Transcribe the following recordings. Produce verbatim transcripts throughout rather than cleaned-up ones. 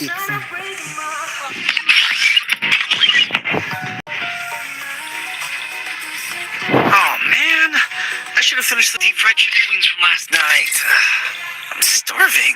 Oh man, I should have finished the deep fried chicken wings from last night. I'm starving.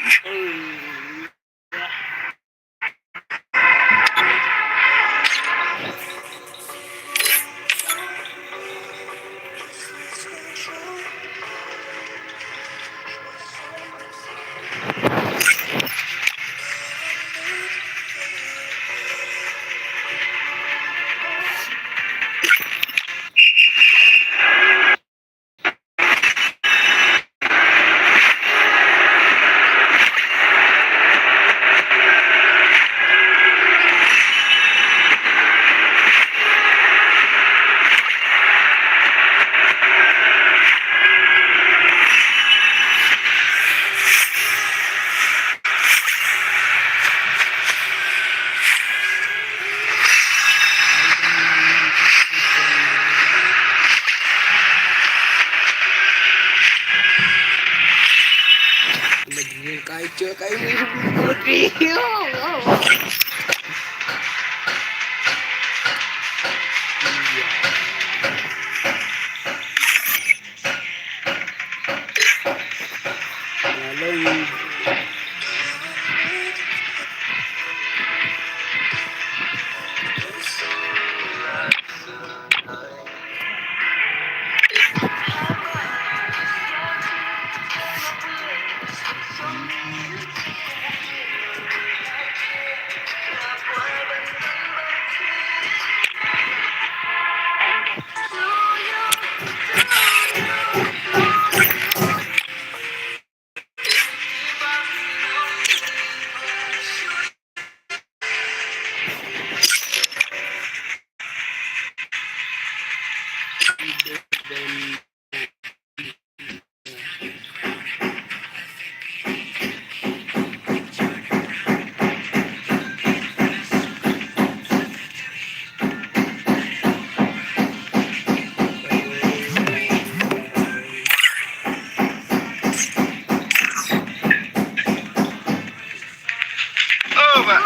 Oh, ba.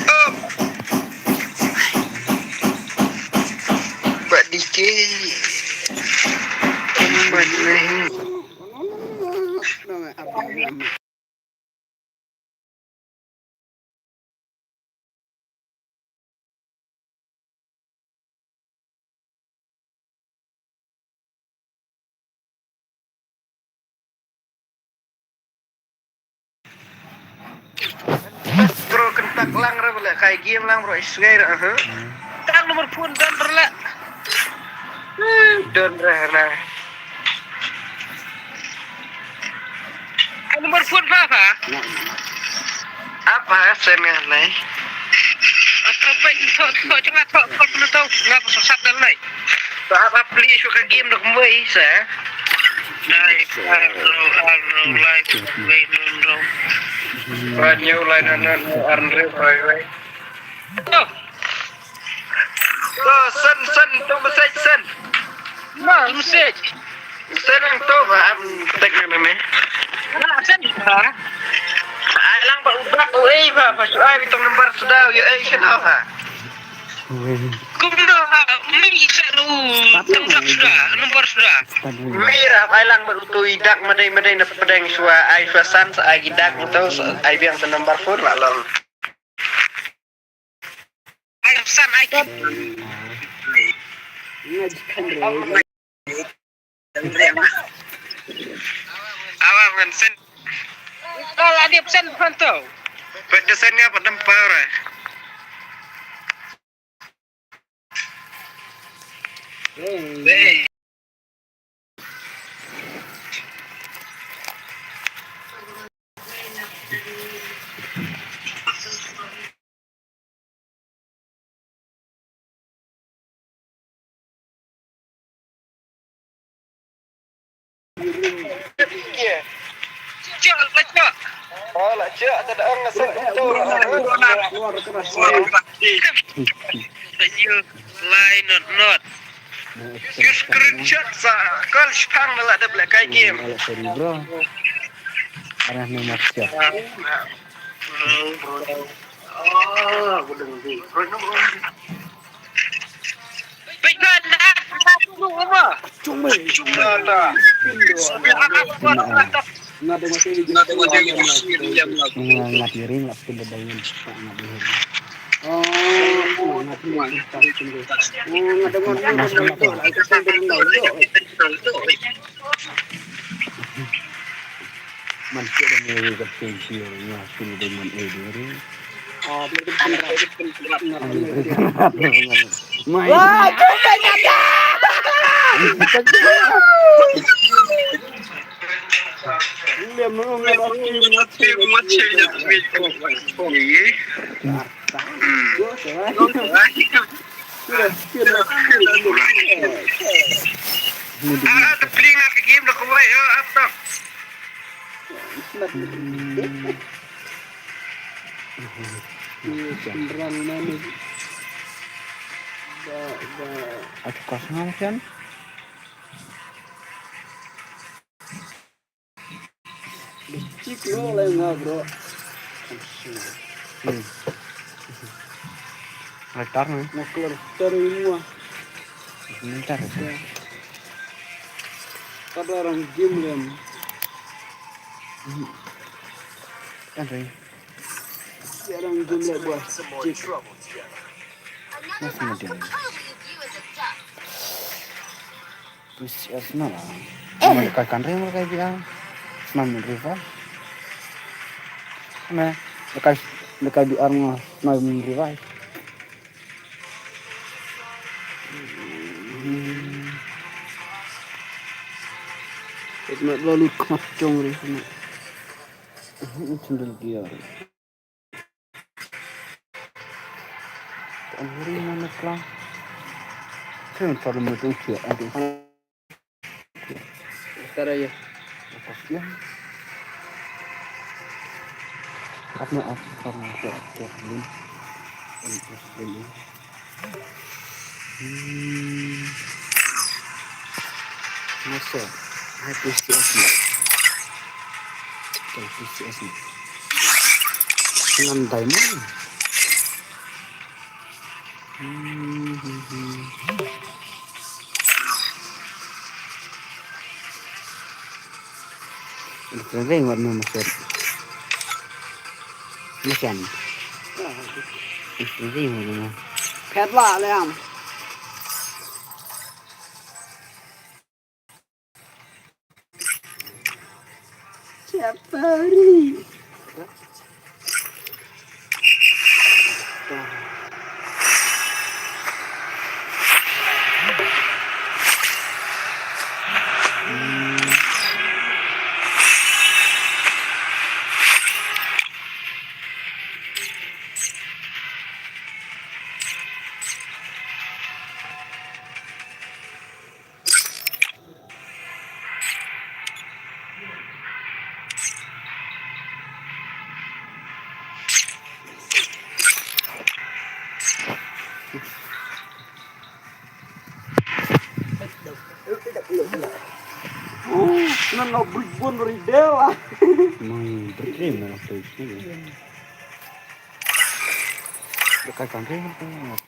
Oh. Ba dikit. Ba dikit. Bro, kyntak lang re bale, kai game lang bro, is ngai re, ha. Tang number phone don re la. Don re na. Ai number phone pha pha. Apa sen ngai lai. Apa pe tho tho jnga tho call pun tho nga pa sat dal lai. Ba apa please ka game dok mui sa. Ai, aro, aro, lai, lai, nun, ro. Ba new lai, nun, nun, nun, arn, re, ro, re. Oh. Oh, sen, sen, to message, sen. Ma, message. Sen ang to ba, am, tek na me. Na, sen ba. Ai lang ba, u bak, u ei ba, ba, su ai, bitong number suda, u ei, sen ba. Kumno, ah, mi sa ru, tang dak suda, number suda. Mi ra, ai lang ba utu i dak madai madai na pedeng sua, ai sua san sa ai dak utu, ai biang sa number phone la long. Ai san ai ki. Awa ngan sen. Kala dia pesen phanto. Pet desen nga pat dempar. Hey. Line not not. Use screenshot sa call shipang na la dep le kai game. Arah ni maksud. Cuma. Cuma. Nga dengar sini, nga dengar sini, nga dengar sini. Nga dengar sini, nga dengar sini. Oh, nga dengar sini. Oh, nga dengar sini. Man cik dah meri kat sini, nya sini dengan eh diri. Oh, dia tu penrap. Wah, tu kan ada. Dia menung dalam tim, tim, tim. Ah, the playing of the game, the Kuwait, huh? Up top. Aku kasih nama kan? Chik no le nga, bro. Hmm. Altar na. Nga keluar dari rumah. Altar. Ya. Kada orang game lem. Hmm. Kan ring. Jarang game lem, bos. Chik. Mas medium. P C S na la. Eh. Mo kai kan re mo kai biar. Snan revive. Me kai, kai biar mo snan revive. It might well look much jong re. Chendol gear. Ang huri na na kla. Kaya ang salu mo itong siya, ang itong. Tara ya. Atas ya. Kat na at parang siya, siya, yun. Ang, ang, ang, ang. Hmm. Masa? Hai, P C S ni. Hai, P C S ni. Enam diamond. Hmm, hmm, hmm. Ring wat no masuk. Macam. Ring wat no. Pet lah, Liam. Siapa ni? Oh, nan na brit bon ri del ah. Mai brit ri na tu. Dekat kan ri na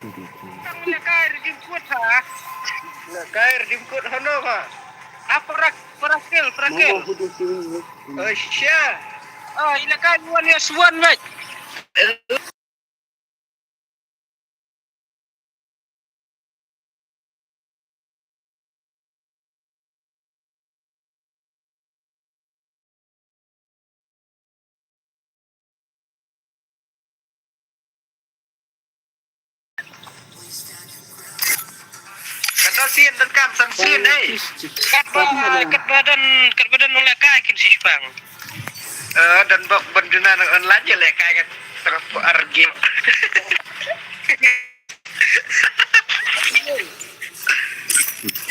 tu. Lekai rim kut ha. Lekai rim kut hono ha. Ah, para, para kill, para kill. Oh, shit. Ah, lekai one yes one, mate. Katno sien donkam, san sien, eh. Katba, katba don, katba don u lehkai kin shu shipang. Eh, don bok ban duna na online ïa lehkai ngat terus pu argi.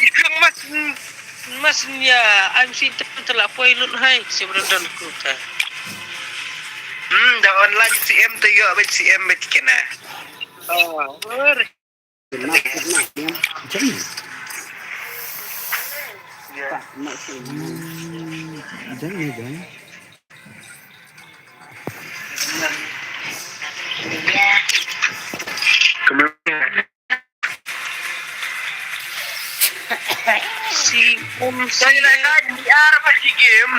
Ikang mas, mas nia, I'm si tu telah poi lut hai, si berendam ku ta. Hmm, da online C M tu yo, bet C M bet kena. Oh, ber. Jangan. Hmm, jangan, jangan. Kumne. Si um si. Sai la ka ar ba shi game.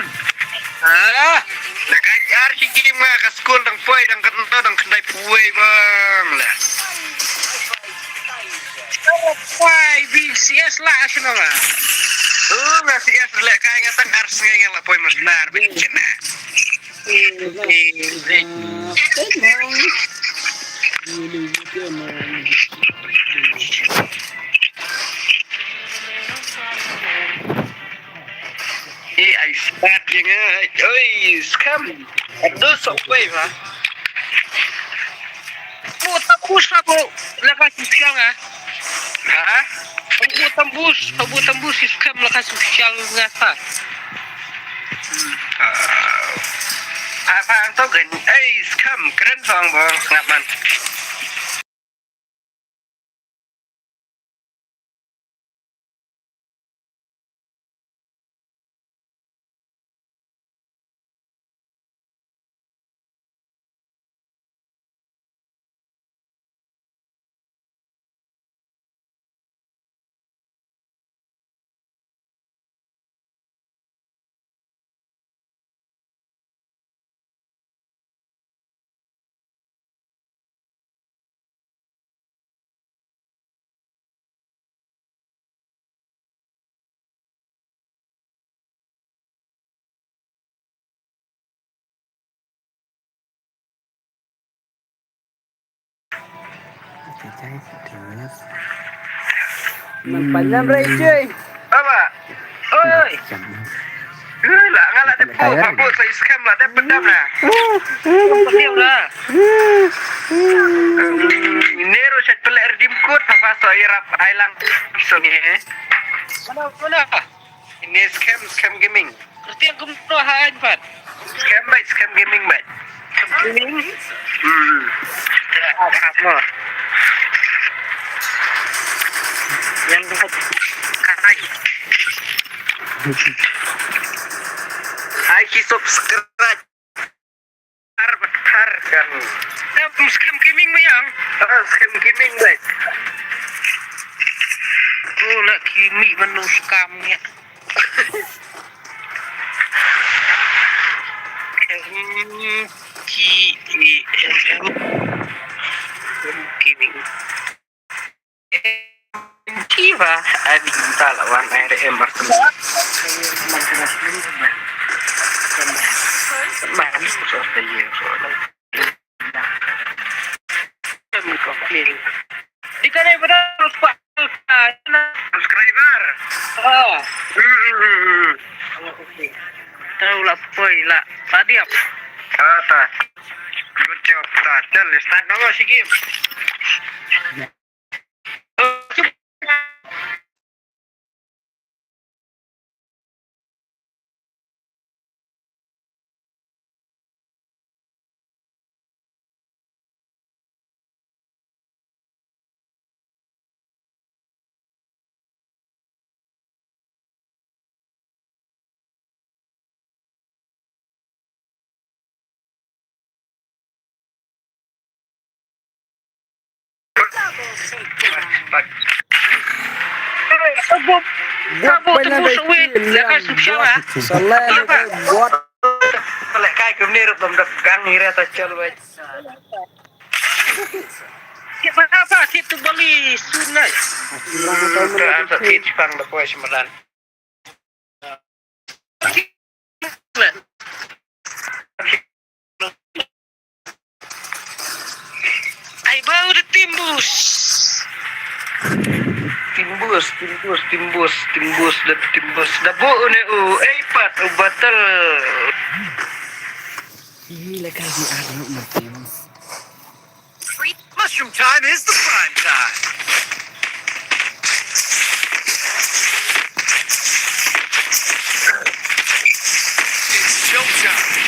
Ha? La ka ar shi game nga ka skul dang poi dang kata dang khyndai poi bang la. Poi B C S la shi no nga. Oh, nga C S la ka nga tang ar sngi nga la poi mas nar ba shi na. Ih, ai spat ïa nga. Oi, scam. Aduh, sok wei, ha. Bu, tak usah, bu. Laka sisiang, ha. Ha? Abu tambus, abu tambus scam laka sisiang nga, ha. Ah, apa ang to kan? Ai, scam, keren song bang, ngapan. Baba. Oi. Ui, la nga la dep pok, pok sa scam la dep pedam na. Pedam la. Nero chat pelek redeem code, papa so irap ai lang so ni. Mana, mana? Ini scam, scam gaming. Kerti aku mesti ha ai pat. Scam bait, scam gaming bait. Scam gaming? Hmm. Apa mo? Yang dekat karai. Ai ki subscribe. Thar, thar kan. Scam, scam gaming mo yang? Ah, scam gaming bait. Ko la kimi manu scam ya. M G A M M. Gaming. M G ba? Ani ta la wan ai re em bar sem. Di ka re ba da subscriber. Ah. Hmm, hmm, hmm, hmm. Tau la poi la. Tadi apa? Ah, ta. Good job, ta. Chal, start na mo si game. Buat pynlong dei buat. Salah ni dei buat. Leh kai kumne ruh bym dap gang ira ta chal wei. Kit mana apa kit tu bali sunai. Kit pang da poi semadan. Ai bau da timbus. Timbus, timbus, timbus, timbus, da timbus. Da bu ne u, ai pat u batal. Ini lah kali anu mati. Mushroom time is the prime time. It's showtime.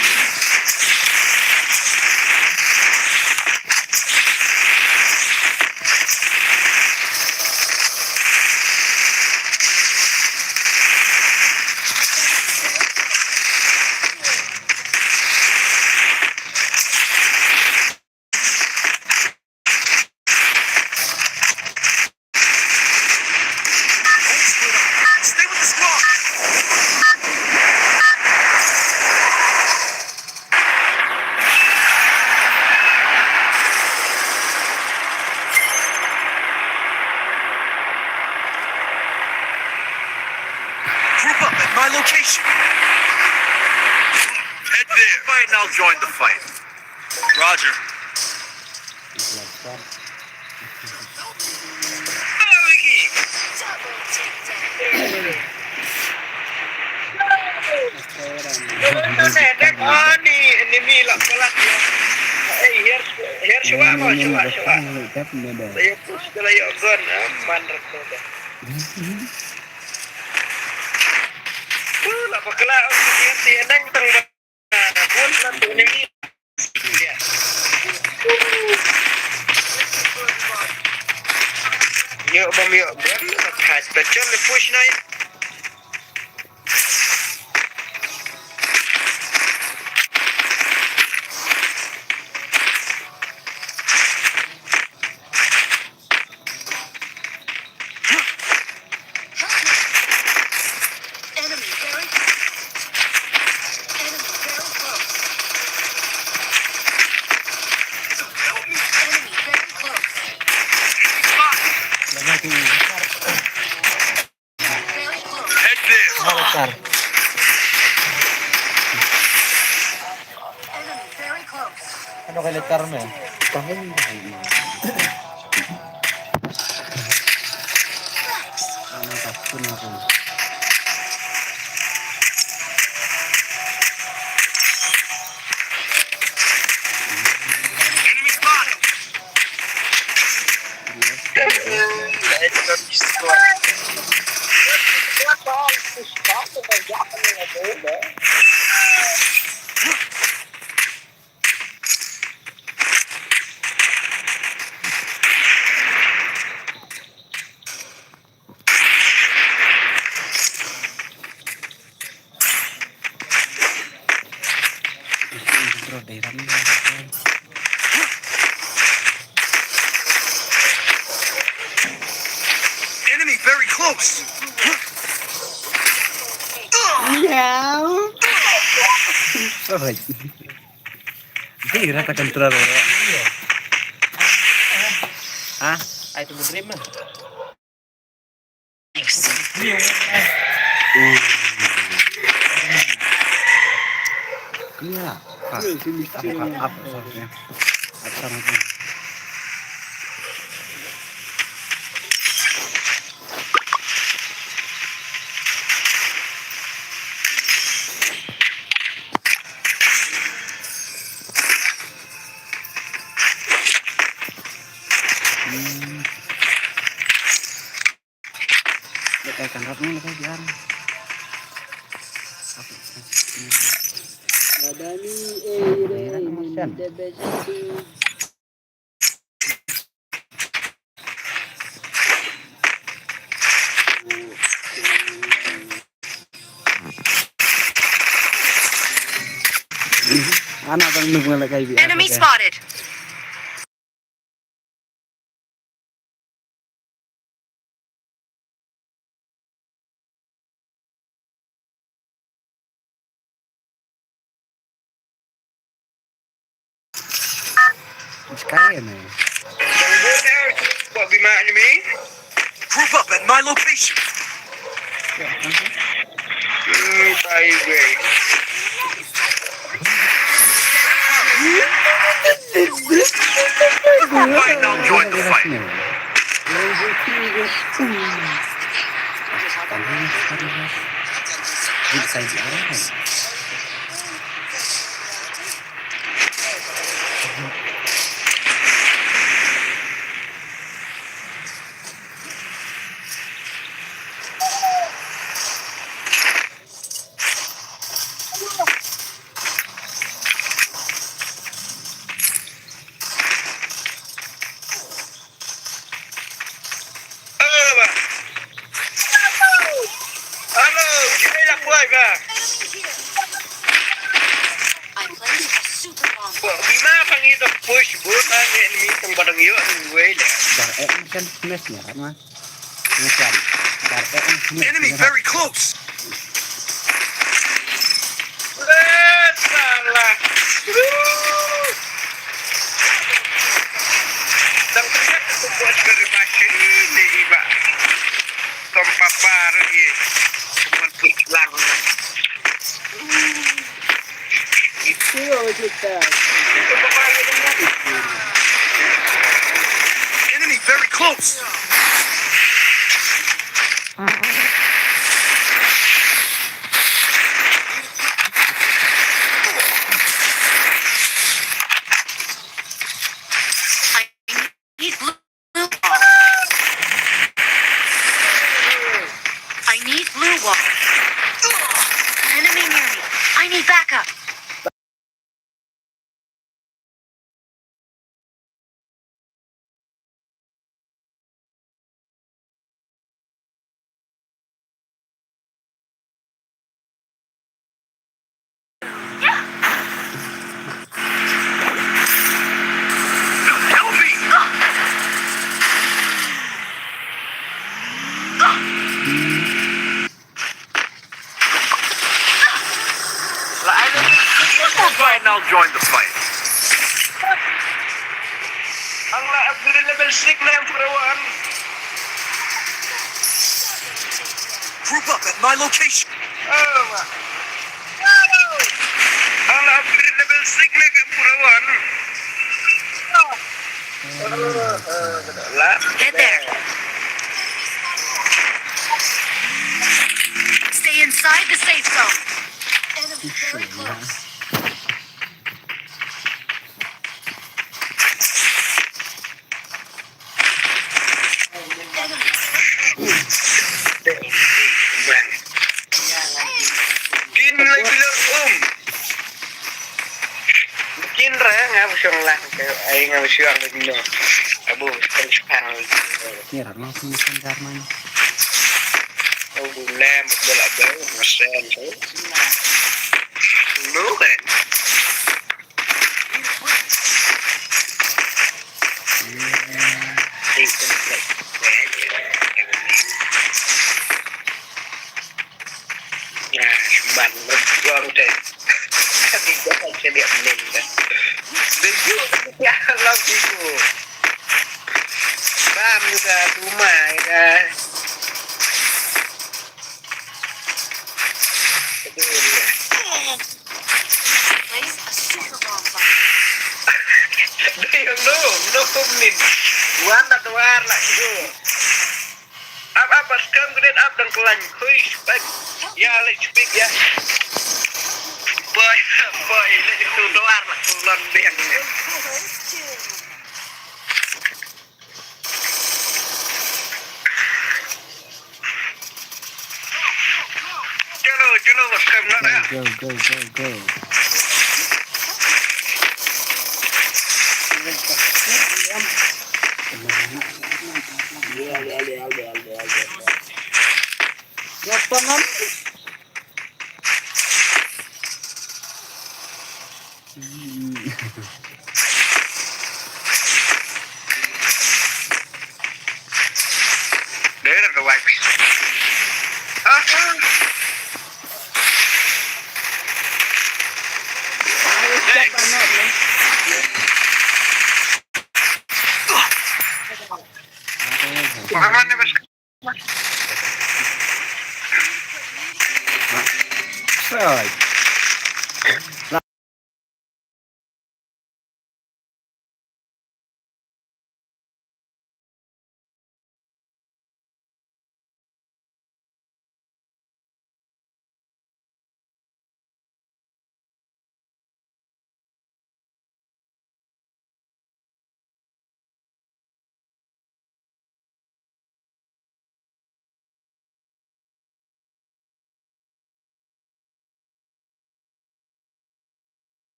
My location. Head there. Fight and I'll join the fight. Roger. Enemy lah palat. Eh, here, here, shuwa mo, shuwa, shuwa. Saya push ke layak gun, eh, man rak tu. Tu lah bakla, here si eneng tang ba. Bun lah tu enemy. Ya. Yo, bom yo, gun, kat, kat, push na ya. Enemy very close. Enemy very close. Enemy very close. Head there. Enemy very close. Ano kay letter mo? Ano ka? Ano ka? Enemy spotted. Enemy very close. Meow. Sorry. Di rata control. Ha? Ai tu dream mah. Iya. Up, up, up, up, up. Hmm. Lekai kan rap ni, lekai biar. Nadani, eh, ire, the best. Ana bang nung lekai biar. Enemy spotted. Sky, man. What be my enemy? Group up at my location. Hmm, tai wei. Fight now, join the fight. Hello, ba. Hello, kita nak buat, ba. Ba, bima pang ito push, buat ang enemy tang badang yo, ang way le. Ba, eh, ang kan smash niya, ma. Enemy very close. I need blue wall. I need blue wall. Enemy near me. I need backup. Right now, join the fight. Ang la upgrade level six na yung pro one. Group up at my location. Oh, ma. Ang la upgrade level six na yung pro one. Head there. Stay inside the safe zone. Enemies very close. Kin lai bilang um. Kin ra nga bu shong lang ke ai nga bu shong lagi no. Abu kan sepang lagi. Ni rat lang sini kan Darman. Abu lem bola bau masen tu. Lu kan. Nah, cuman ngebuang deh. Tapi jangan saya lihat main dah. Baju ya lagi tu. Bam juga rumah ya. Aduh, ya. Place a super bomb. Dai, no, no, min. Wan da dwar la shu. Ap, ap, bas kam grenade ap dang klan. Hui, spek. Ya, la spek ya. Boy, boy, la shu dwar la shu lon beng. Chalo, chalo, bas kam na. Go, go, go, go, go. There are the wipes. Aha. Aman ya, Bas. Right.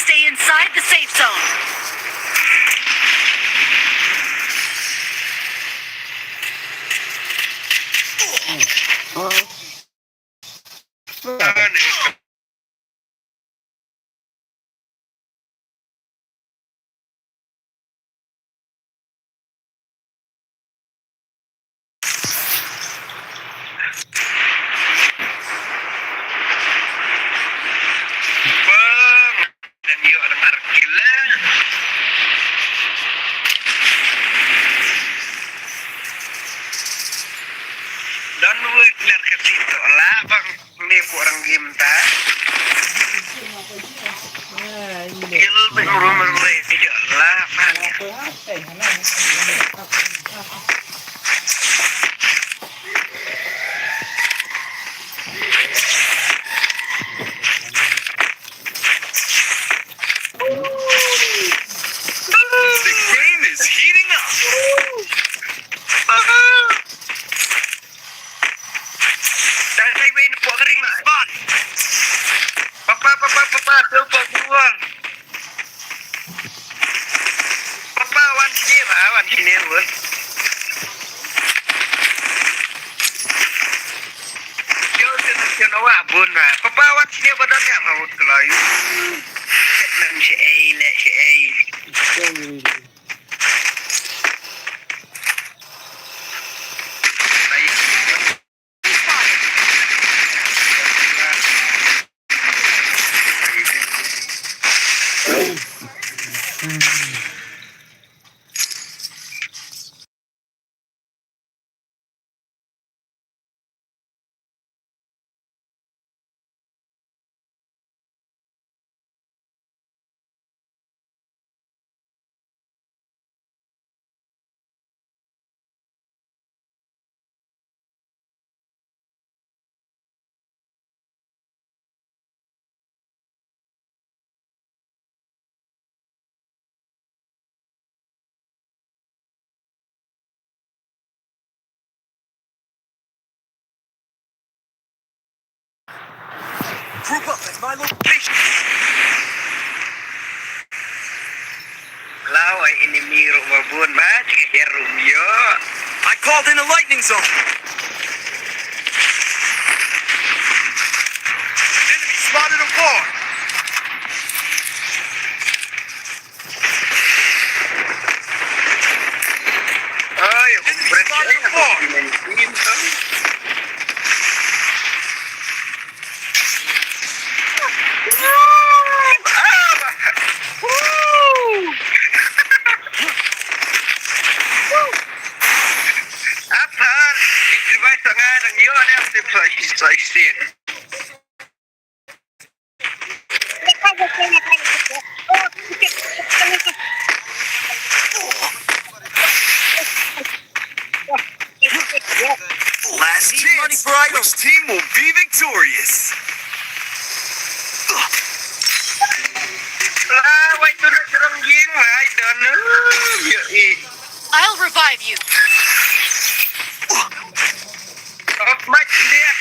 Stay inside the safe zone. Don wek nar ka tito la bang. Ni ku orang game ta. The game is heating up. Dang highway na pok ring na spot. Papa, papa, papa, tu pok buang. Papa wan sini ba, wan sini bun. Yo, sini sini wa bun ba. Papa wan sini ba dan ya maut kelai. Nan si ai le si ai. Group up at my location. Law ai enemy ruh ba bun ba, check here ruh ym ïoh. I called in a lightning zone. Enemy spotted above. Ay, enemy spotted above. Apa? Ni device tengah dang ïoh ni, aktif. Last chance. Which team will be victorious? Ah, wait, tu nak serang game, I don't know. I'll revive you. Off mic dia.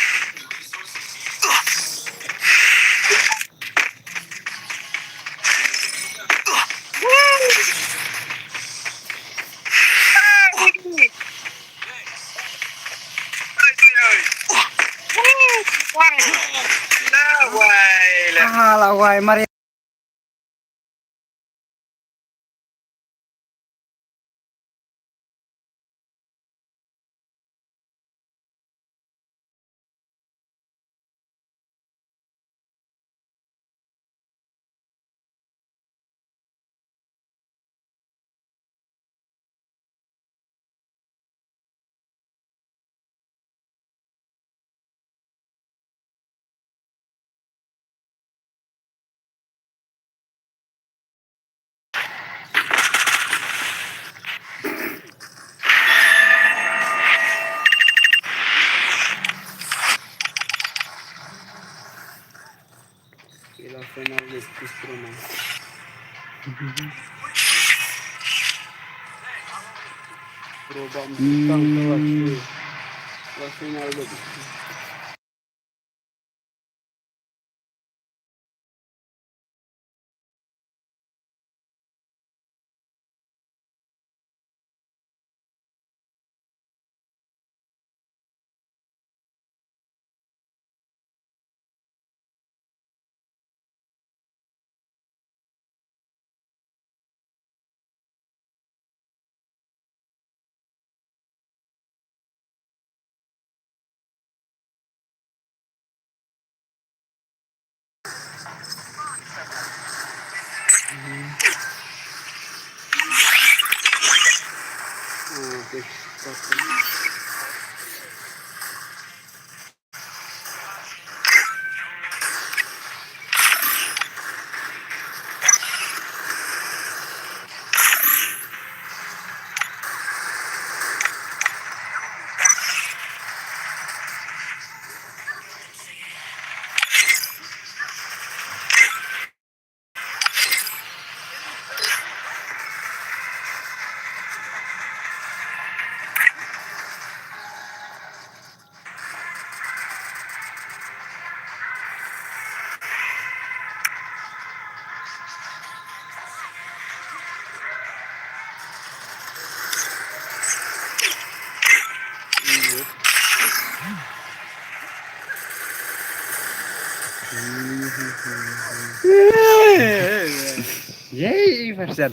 Alah wai, mari. Ke la final de Pistro, man. Pro bam tang ka wat ke. La final de. Yay, first shot.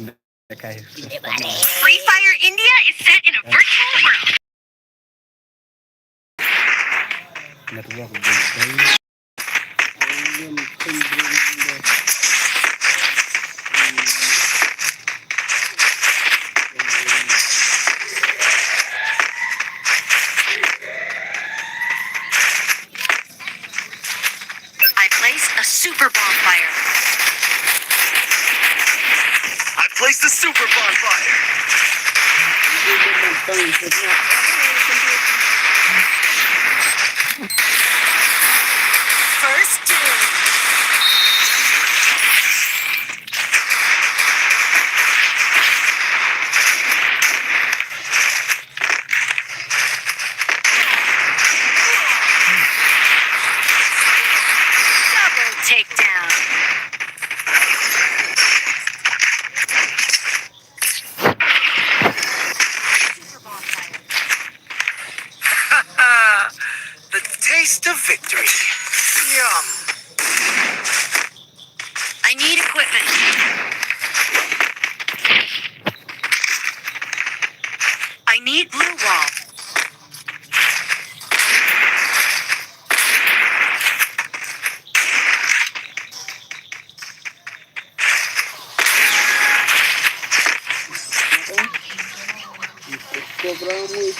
Okay. Free Fire India is set in a virtual world. Network dai. I placed a super bonfire. I placed a super bonfire. First doom. Double takedown. The taste of victory. Yum. I need equipment. I need blue wall.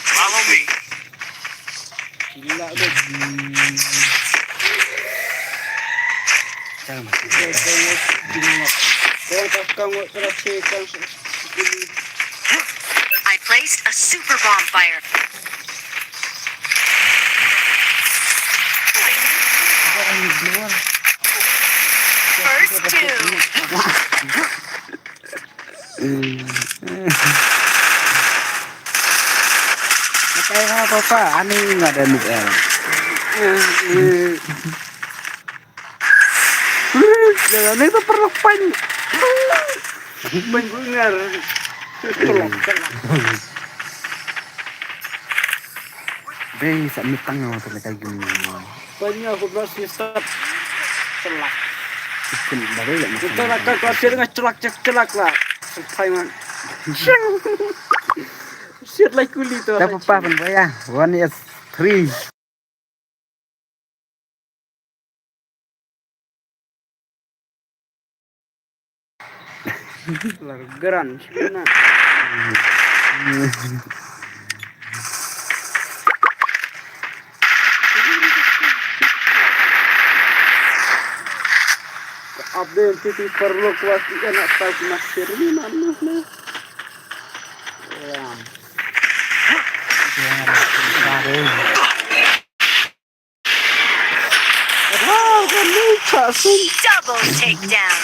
Follow me. I placed a super bonfire. First doom. Makai ha papa, ani nggak ada nuk eh. Jangan itu perlu pan. Pan gue ngar. Tolong, tolong. Dei, sa mitang nga tu lekai gini. Panya aku belas ni start. Celak. Ikut bagai lah. Kita nak ke kelas dia dengan celak, celak, celak lah. Sampai man. Siat lah kuli tu. Tak apa-apa pun boya. One is three. Largaran suna. Update titi perlu kuat ikan atas masir ni manus ni. Ram. Double takedown.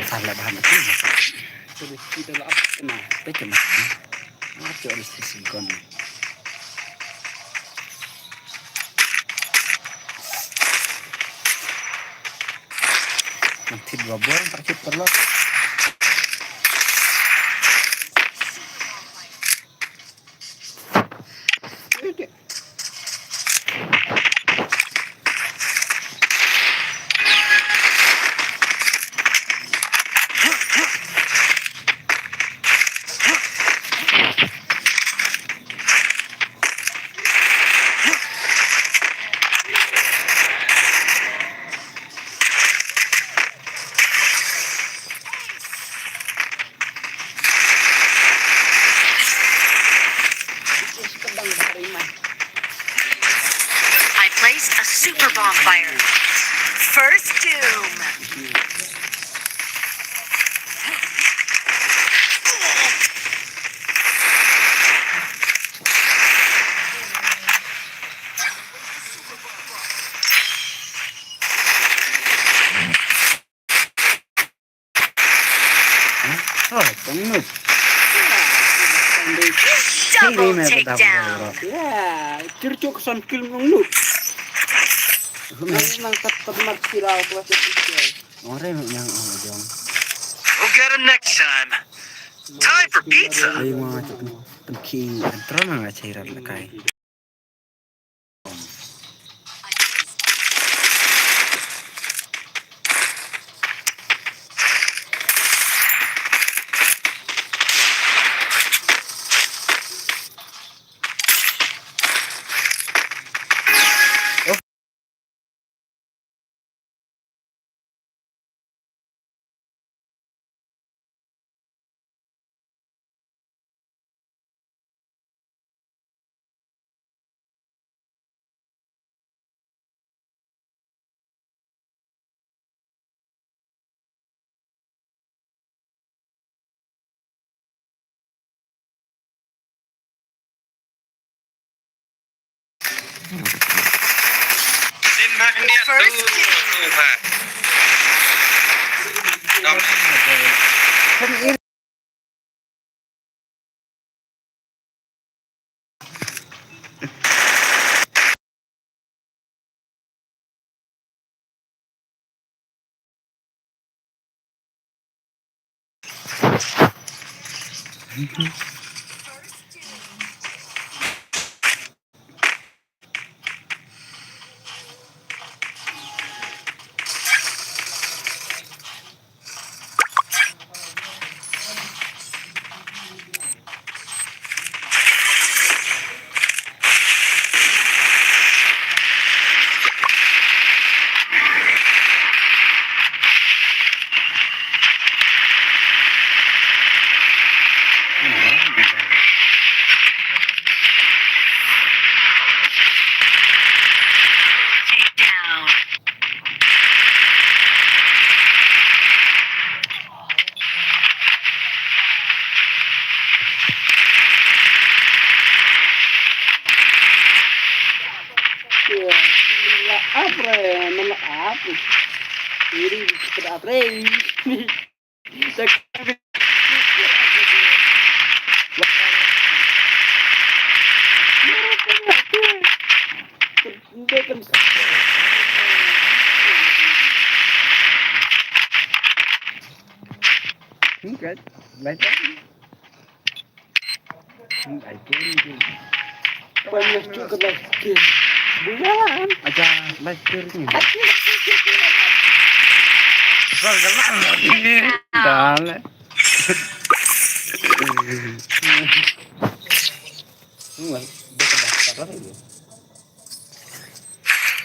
Salah bahan itu. Kita lah apa? Nah, kita kena. Macam ada sisi gun. Nanti dua buah tak kita perlu. I placed a super bonfire. First doom. Oh, tang nuk. Double takedown. Ya, kirchuk san kil nong nuk. Nang nang tat tat mat kira aku aja. Ore nang jong. We'll get him next time. Time for pizza. Ai ma tu tu ki antara nang aja irat lekai. First kill.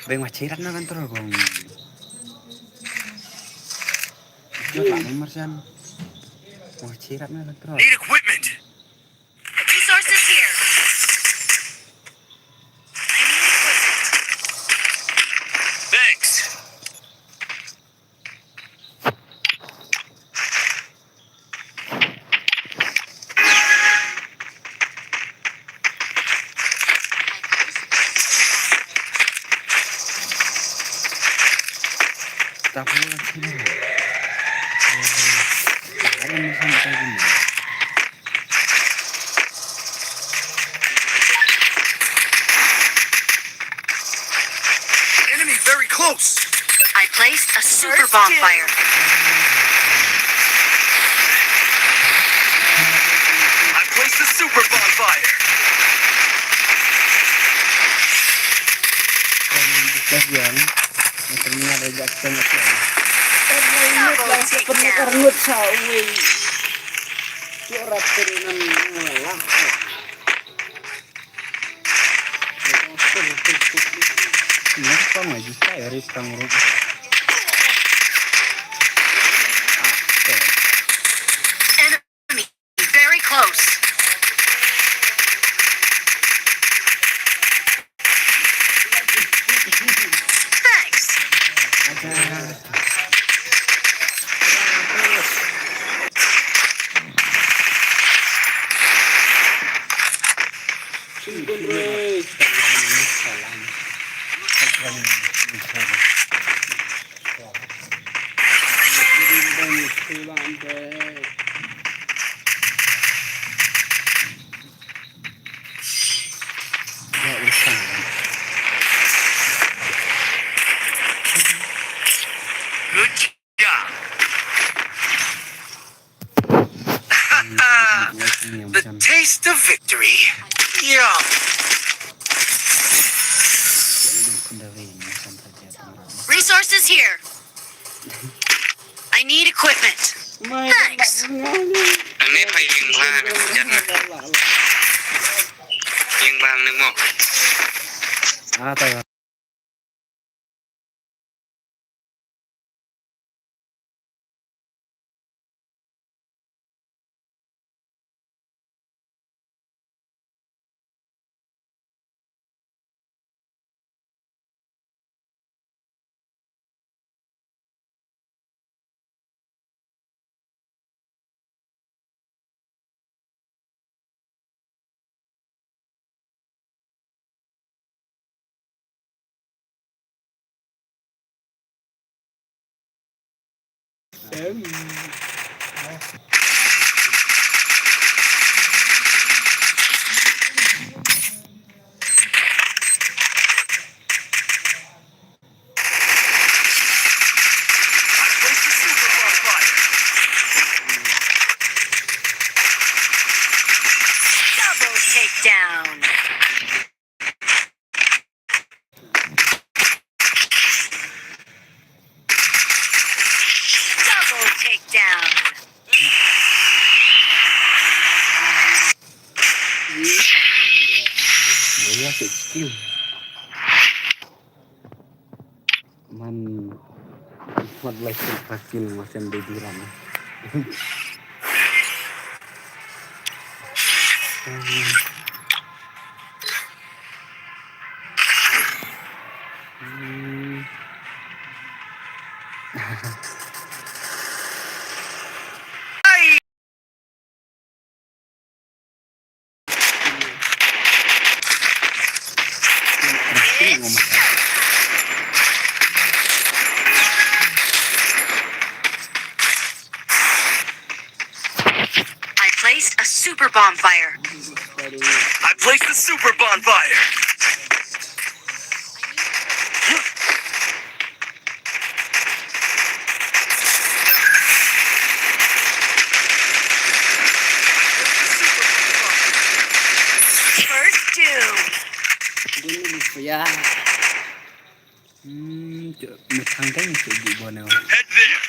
Beng wa chirat na control bong. Jot la member san. Wa chirat na control. Need equipment. Resources here. I need equipment. Thanks. Enemy very close. I placed a super bonfire. I placed a super bonfire. Enemy very close. Thanks. Good job. The taste of victory. Yum. Resources here. I need equipment. Thanks. Ani pa ing bang ni mo. Double takedown. Double takedown. Gaya sikit. Man, mat lai sil pakil masen de diran. Hmm. I placed a super bonfire. I placed a super bonfire. First doom. Dun ni ya. Hmm, cok, metang kan cok di bono. Head there.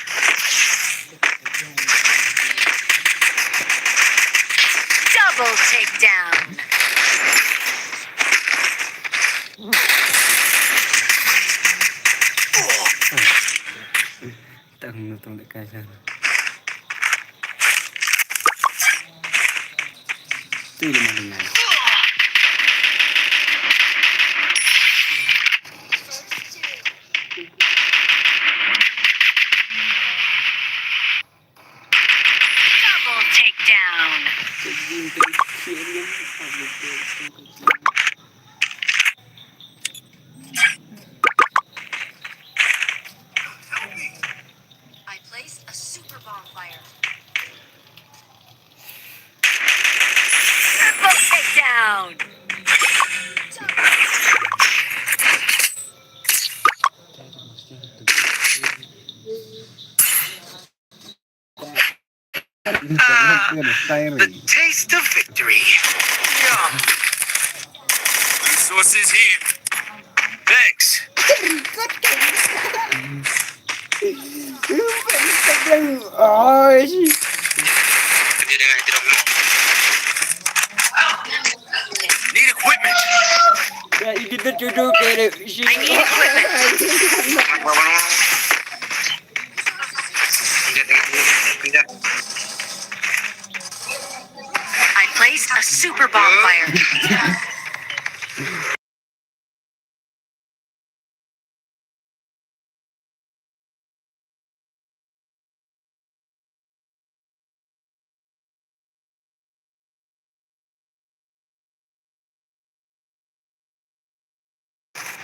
Double takedown. Tang nu tong dekat sana. Tu dia mana? Double takedown. I placed a super bonfire. Triple takedown. Ah, the taste of victory. Yum. Resources here. Thanks. Need equipment. I need equipment. I placed a super bonfire.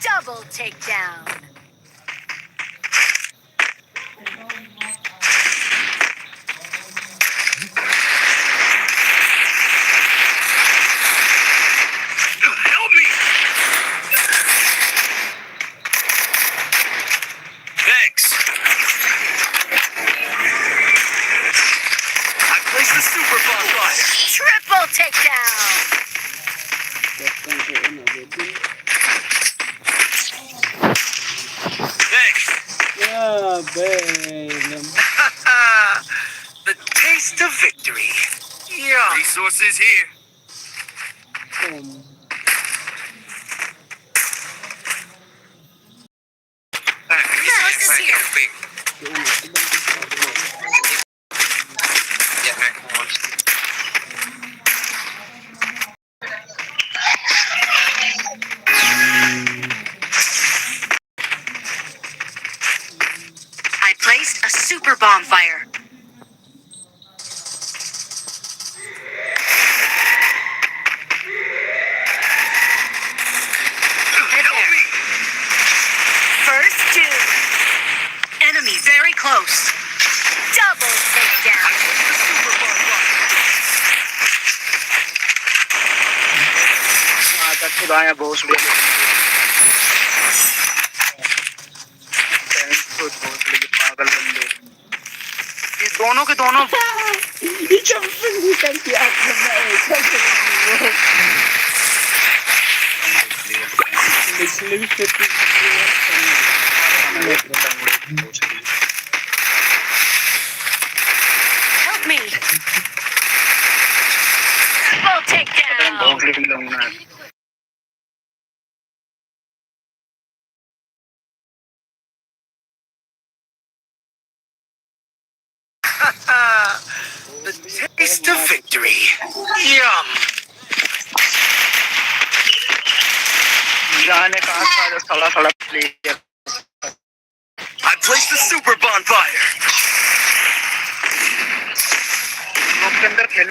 Double takedown. Help me! Thanks. I placed the super bonfire. Triple takedown. Thanks. Yeah, babe. The taste of victory. Yeah. Resources here. Um. I placed a super bonfire. आया बहुत बढ़िया। Thanks for बहुत बढ़िया, पागल बंदे। ये दोनों के दोनों। ये चप्पल भी कर दिया आपने, मैं ऐसा कर दिया। Help me. Double take down. The taste of victory. Yum. जाने कहाँ सारे सड़ा सड़ा player। I placed the super bonfire. लोग के अंदर खेल।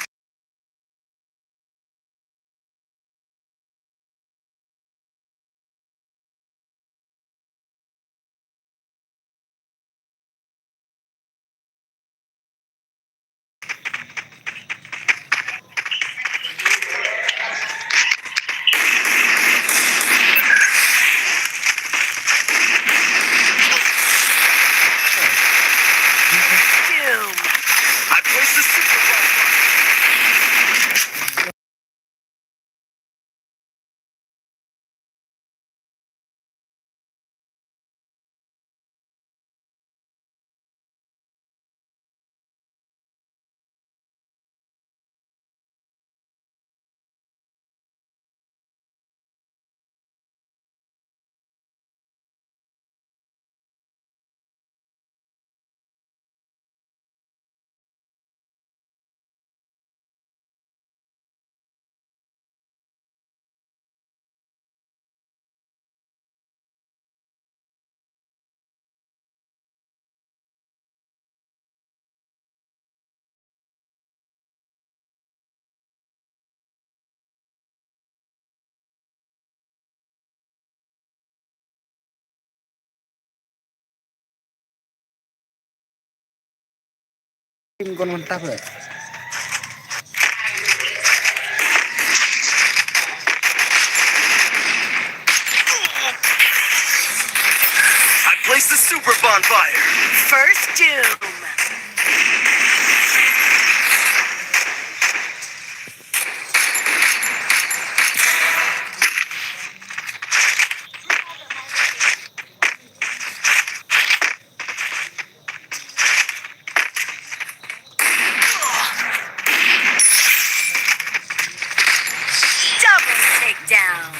Team kon mantap ya. I place the super bonfire. First doom. Double takedown.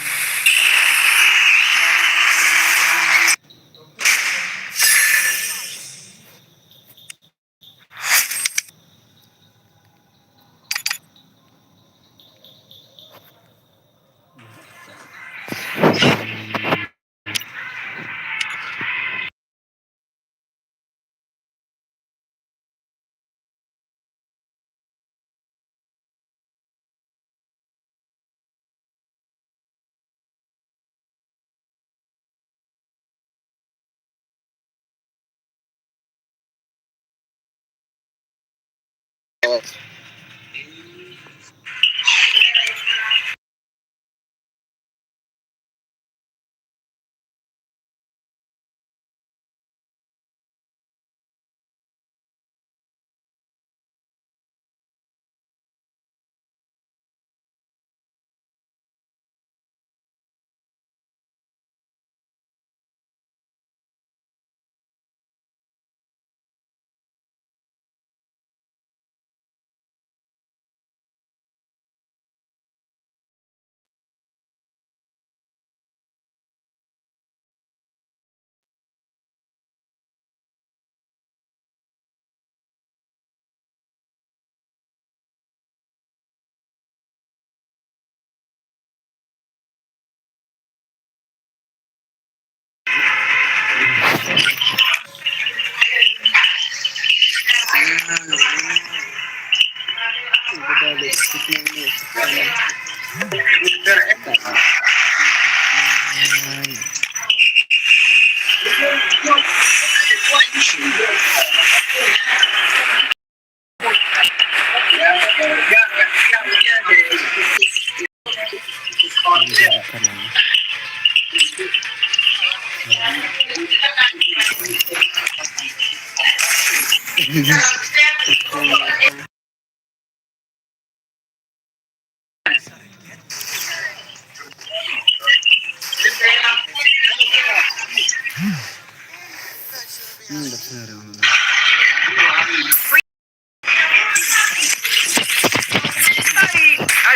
I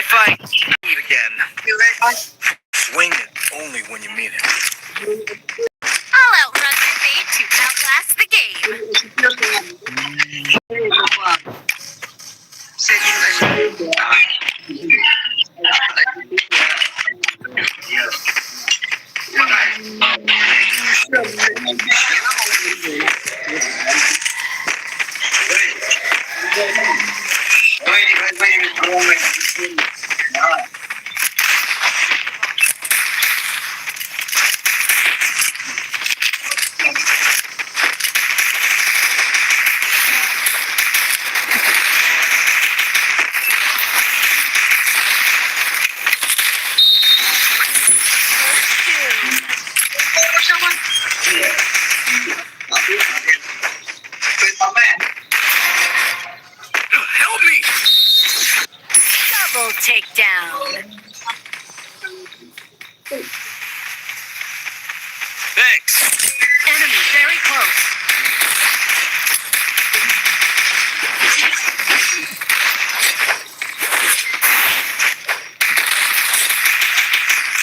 fight it again. Swing it only when you mean it. I'll outrun my fate to outlast the game. Help me! Double takedown. Thanks. Enemy very close.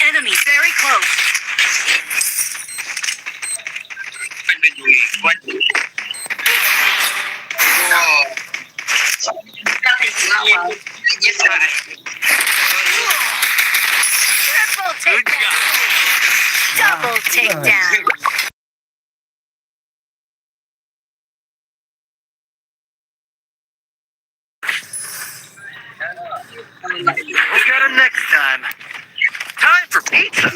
Enemy very close. Triple takedown. Double takedown. We'll get him next time. Time for pizza.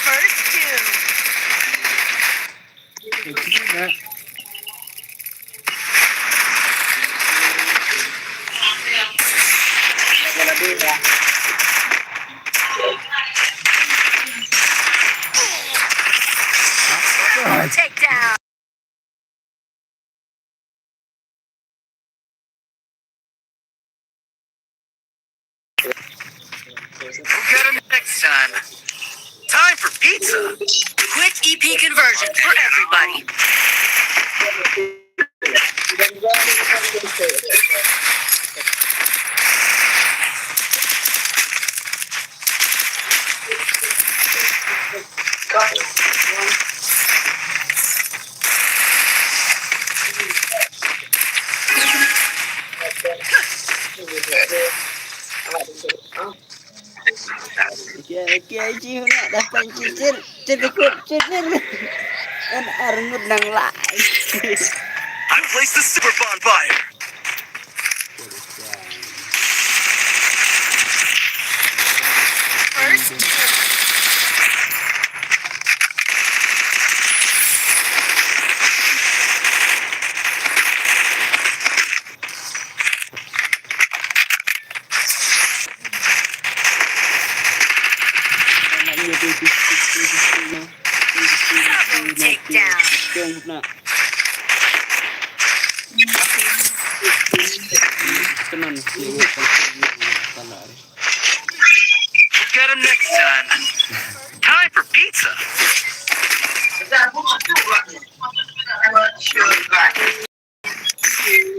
First two. Takedown. We'll get him next time. Time for pizza. Quick E P conversion for everybody. Okay, okay, okay, nak dapat cicir, cicir ikut, cicir. Kan arngut nang lai. I placed the super bonfire. First. Double takedown. We'll get him next time. Time for pizza.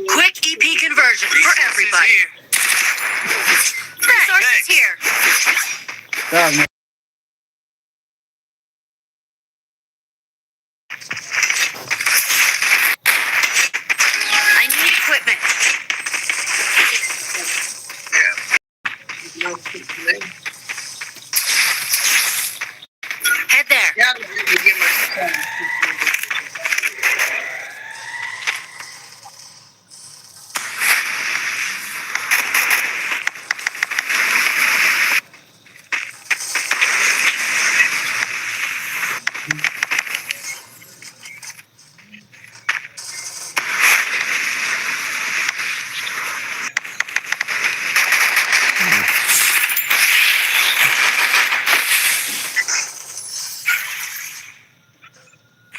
Quick E P conversion for everybody. Resources here. I need equipment. Head there.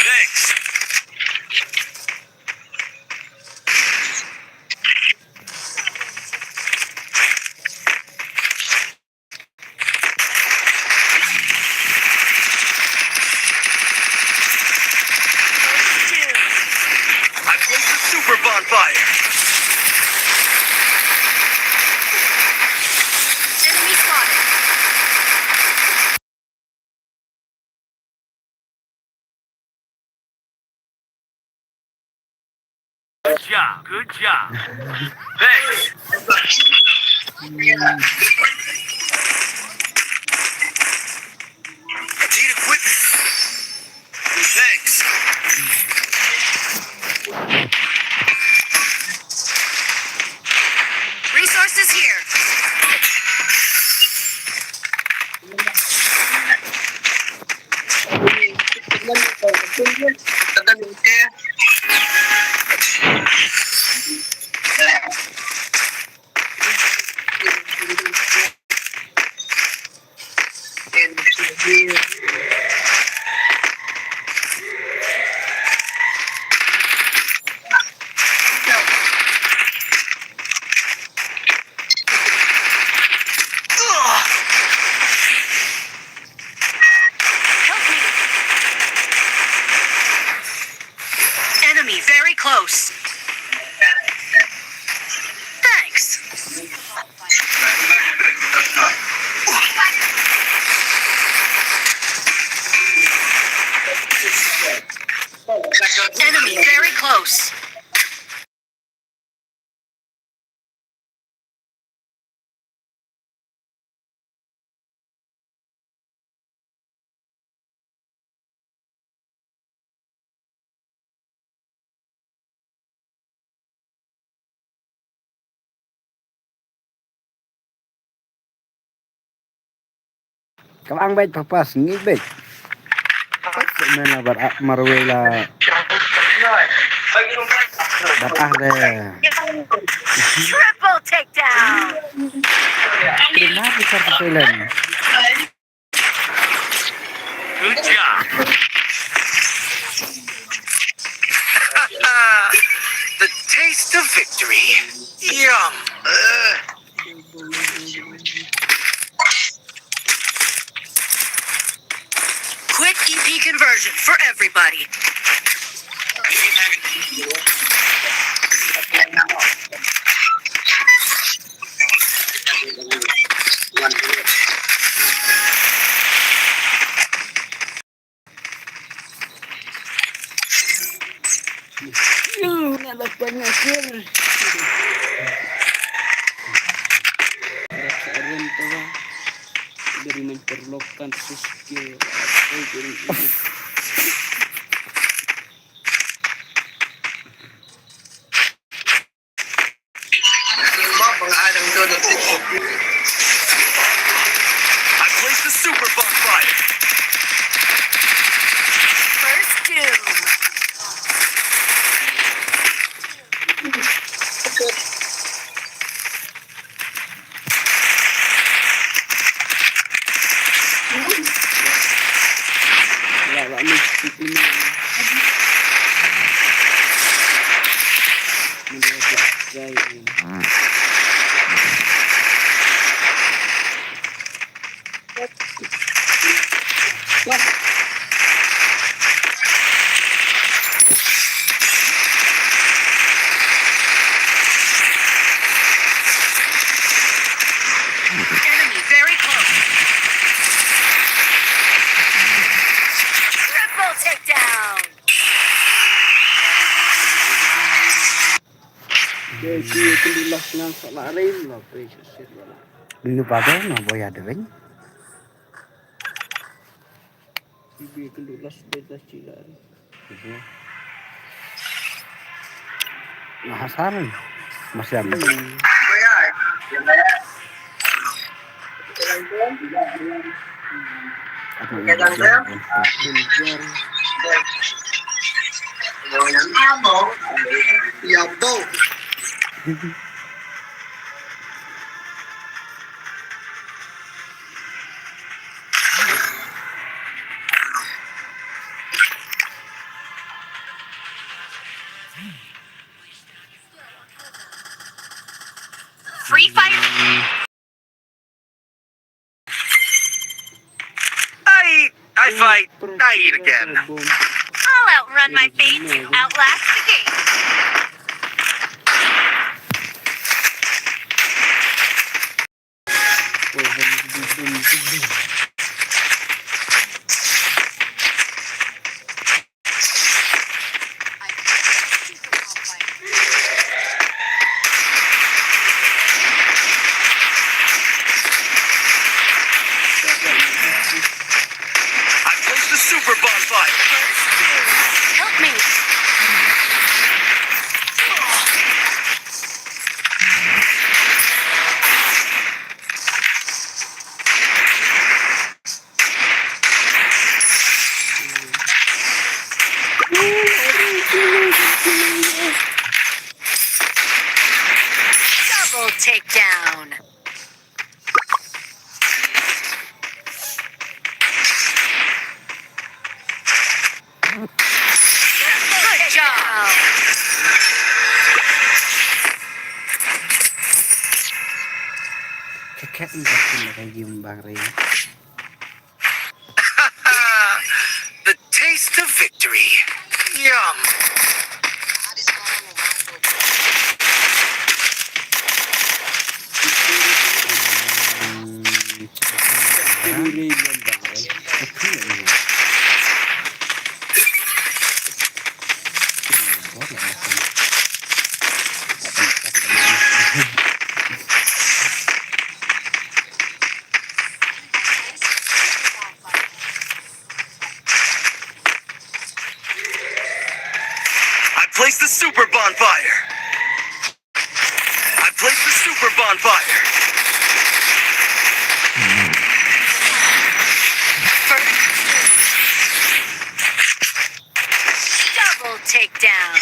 Thanks. I placed a super bonfire. Enemy spotted. Good job. Good job. Thanks. I need equipment. Thanks. Resources here. Enemy very close. Thanks. Enemy very close. Ka ba ang beit papa sngi beit. Peit se men la bar ah marwei la. Bar ah de. Triple takedown. Terima kasih Thailand. Good job. The taste of victory. Yum. Quick E P conversion for everybody. Yo, na la panya sir. Rasa ren tawa. Dari memperlokan Suske. I placed the super bonfire. First doom. Enemy very close. Triple takedown. Oke, ki kembilas ngan sa la rim la, precious shit la. Ini pada na boya de beng. Ibi kelu last bed last cila. Nah, hasan. Masih ada. Ya, bo. Free Fire. I, I fight, I eat again. I'll outrun my fate, outlast the game. I placed the super bonfire. Help me. Double takedown. Good job. Ka kat in ka kin da ka yim bang re. The taste of victory. Yum. I placed the super bonfire. I placed the super bonfire. Double takedown.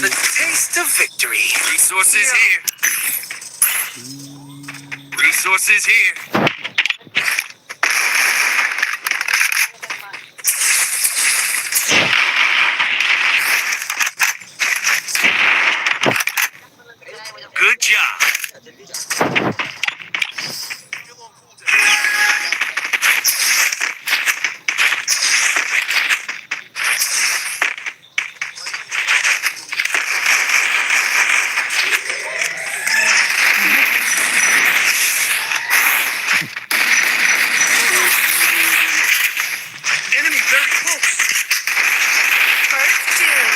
The taste of victory. Resources here. Resources here. Good job. Enemy very close. First doom.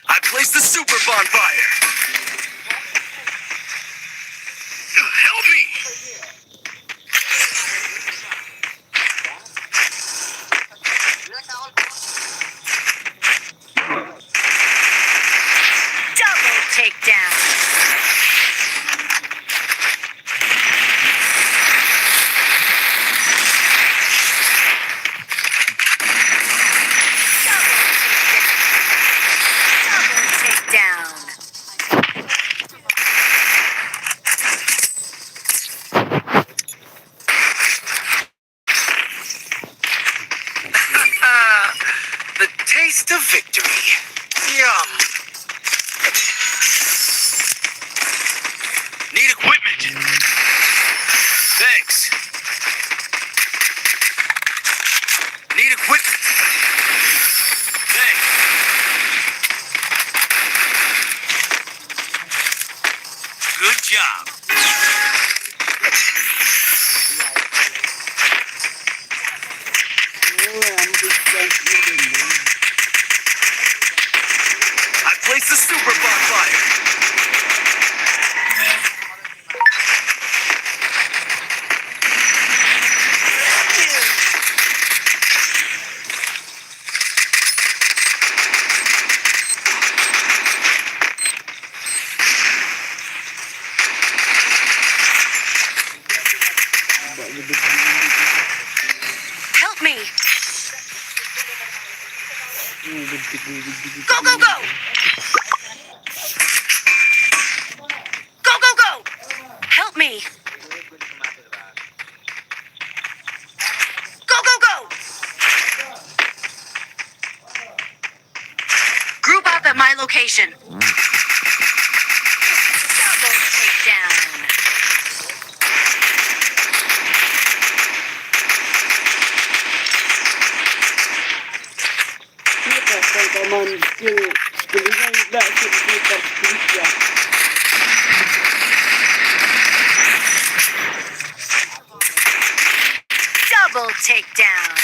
I placed the super bonfire. Help me! Double takedown. Double takedown. The taste of victory. Yum. job. I placed the super bonfire. Help me. Go, go, go. Go, go, go. Help me. Go, go, go. Group up at my location. Double takedown. Double takedown.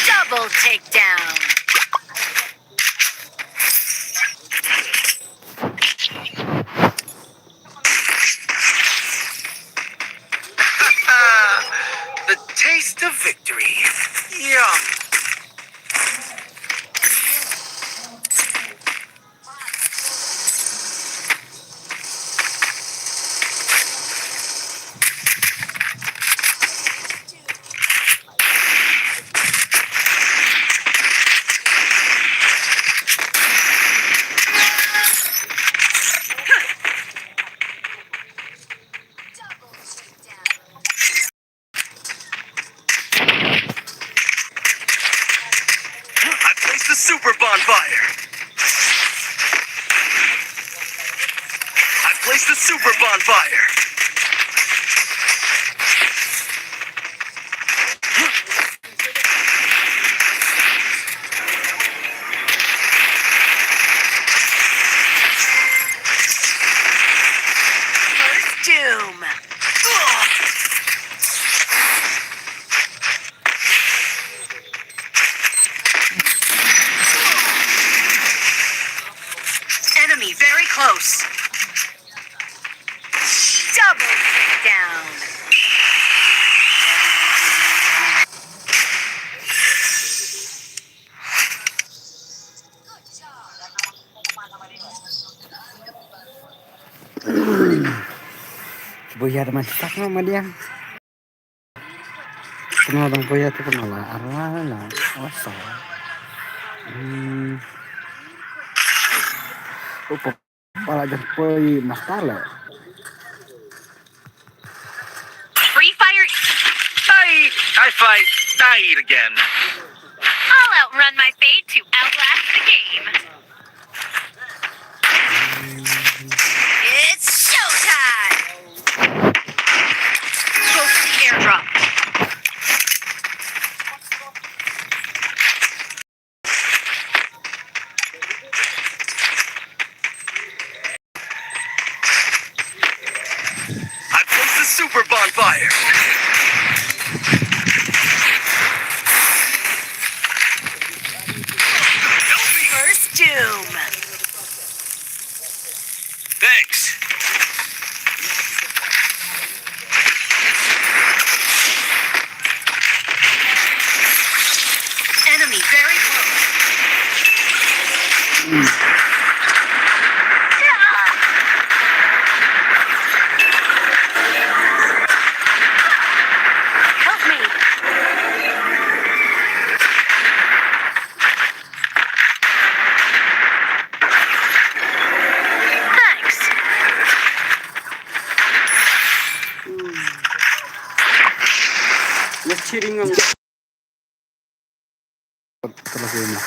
Double takedown. The taste of victory. Yum. I placed the super bonfire. I placed the super bonfire. First Doom. Enemy very close. Double takedown. Buya teman sak no madiang. Kena dang buya tu kena la arla la. Wasa. Hmm. Upa pala jang poi master le. Free Fire. I, I fight. I eat again. I'll outrun my fate to outlast the game. It's showtime! Go for the airdrop. I placed the super bonfire. First Doom. Thanks. Enemy very close. Cheating on.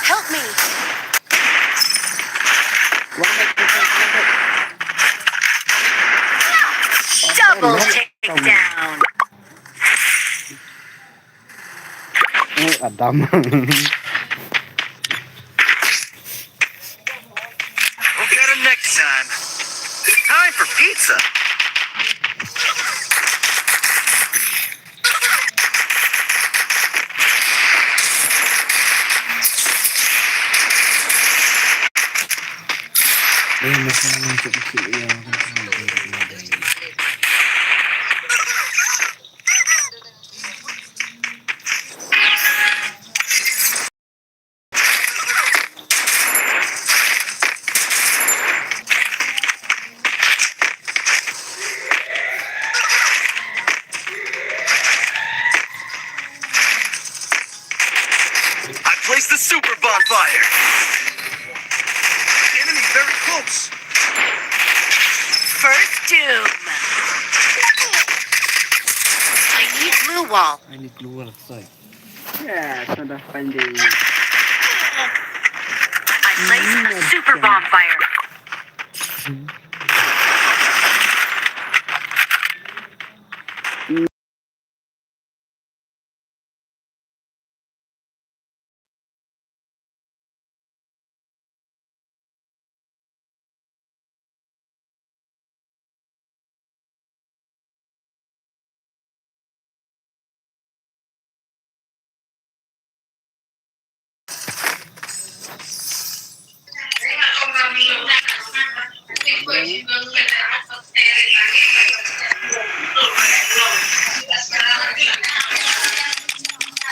Help me. Double takedown. Eh, Adam. We'll get him next time. Time for pizza. I placed the super bonfire. Enemy very close. First doom. I need blue wall. I need blue wall, sorry. Yeah, it's not a fine day. I placed a super bonfire.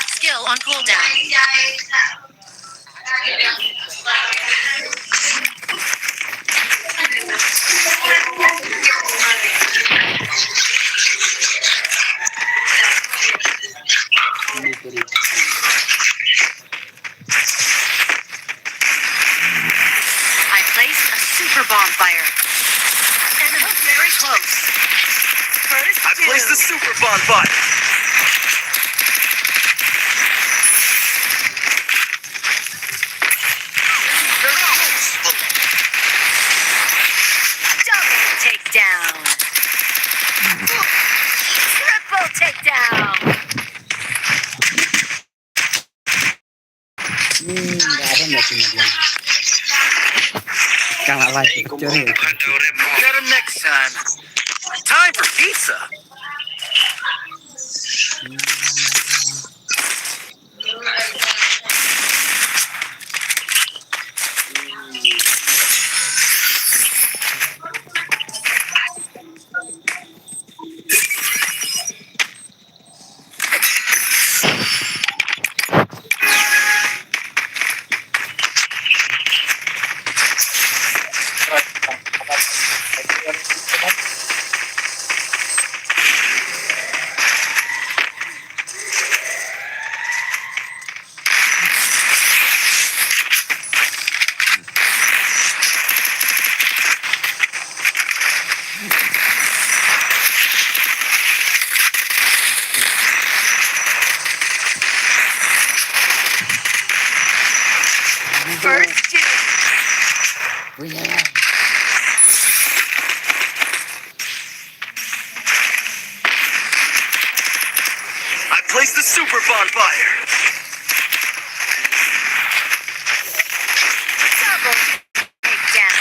Skill on cooldown. I placed a super bonfire. Enemy very close. First I placed the doom. Super bonfire. Double takedown. Triple takedown. Hmm, nggak ada nggak sih, Madian? Kalah lagi, curi. Got him next time. Time for pizza. First doom. I placed the super bonfire. Double takedown.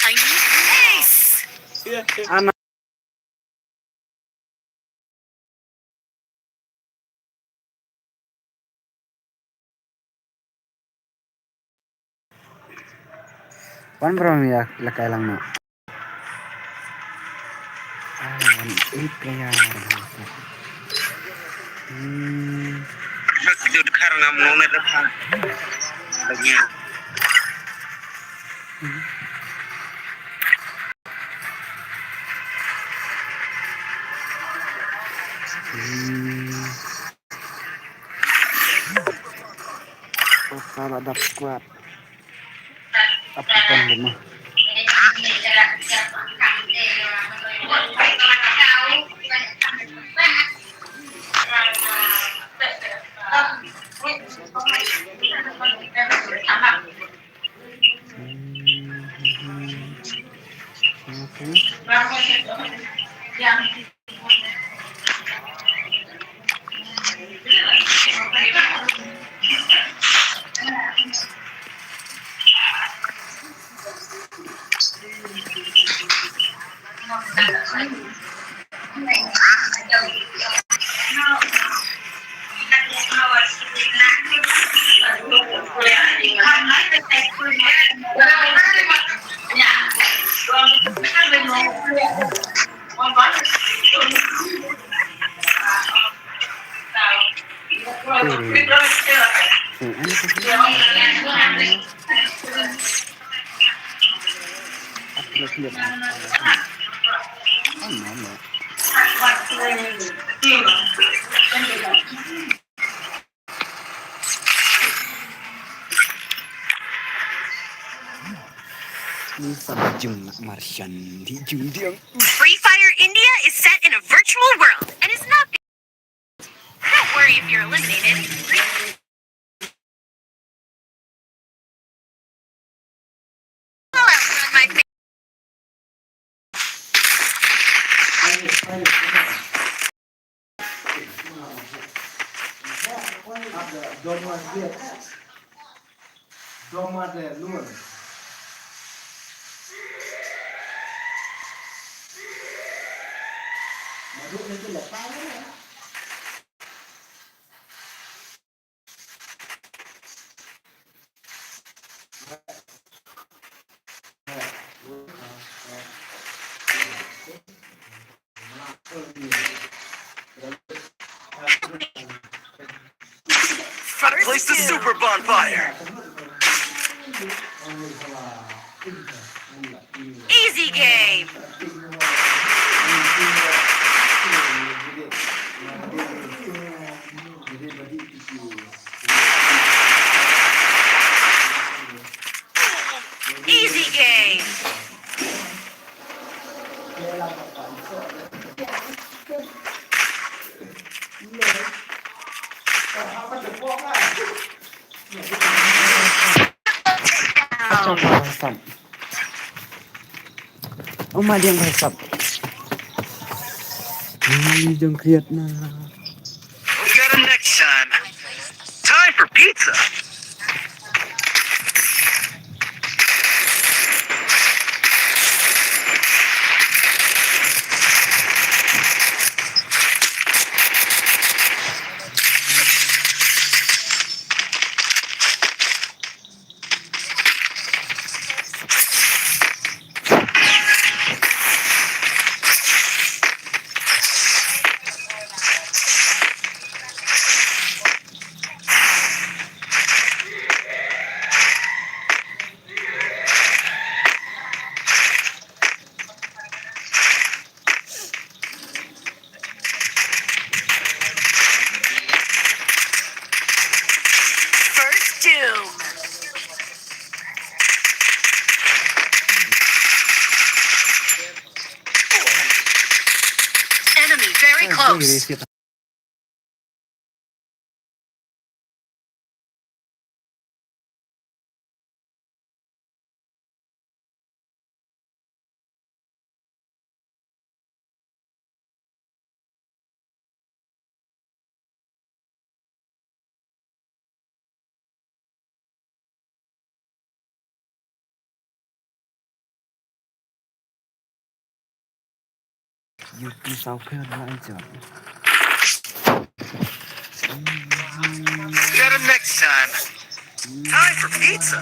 I need ace. Ana. Wan bro ya, la kai lang no. Ah, wan eight player. Hmm. Mak jut kar ngam ngom et ha. Banyak. Hmm. Dap squad. Ap ban lima. Ni sa jung nak Martian di jung diang. Free Fire India is set in a virtual world and is not. Don't worry if you're eliminated. Call out on my face. Place the super bonfire. Easy game. Easy game. Kacang asam. Oh, ma diang ba sap. Ni jong kriat na. We'll get 'em next time. Time for pizza. First doom. Enemy very close. Yuki Saupel lah aja. Get 'em next time. Time for pizza.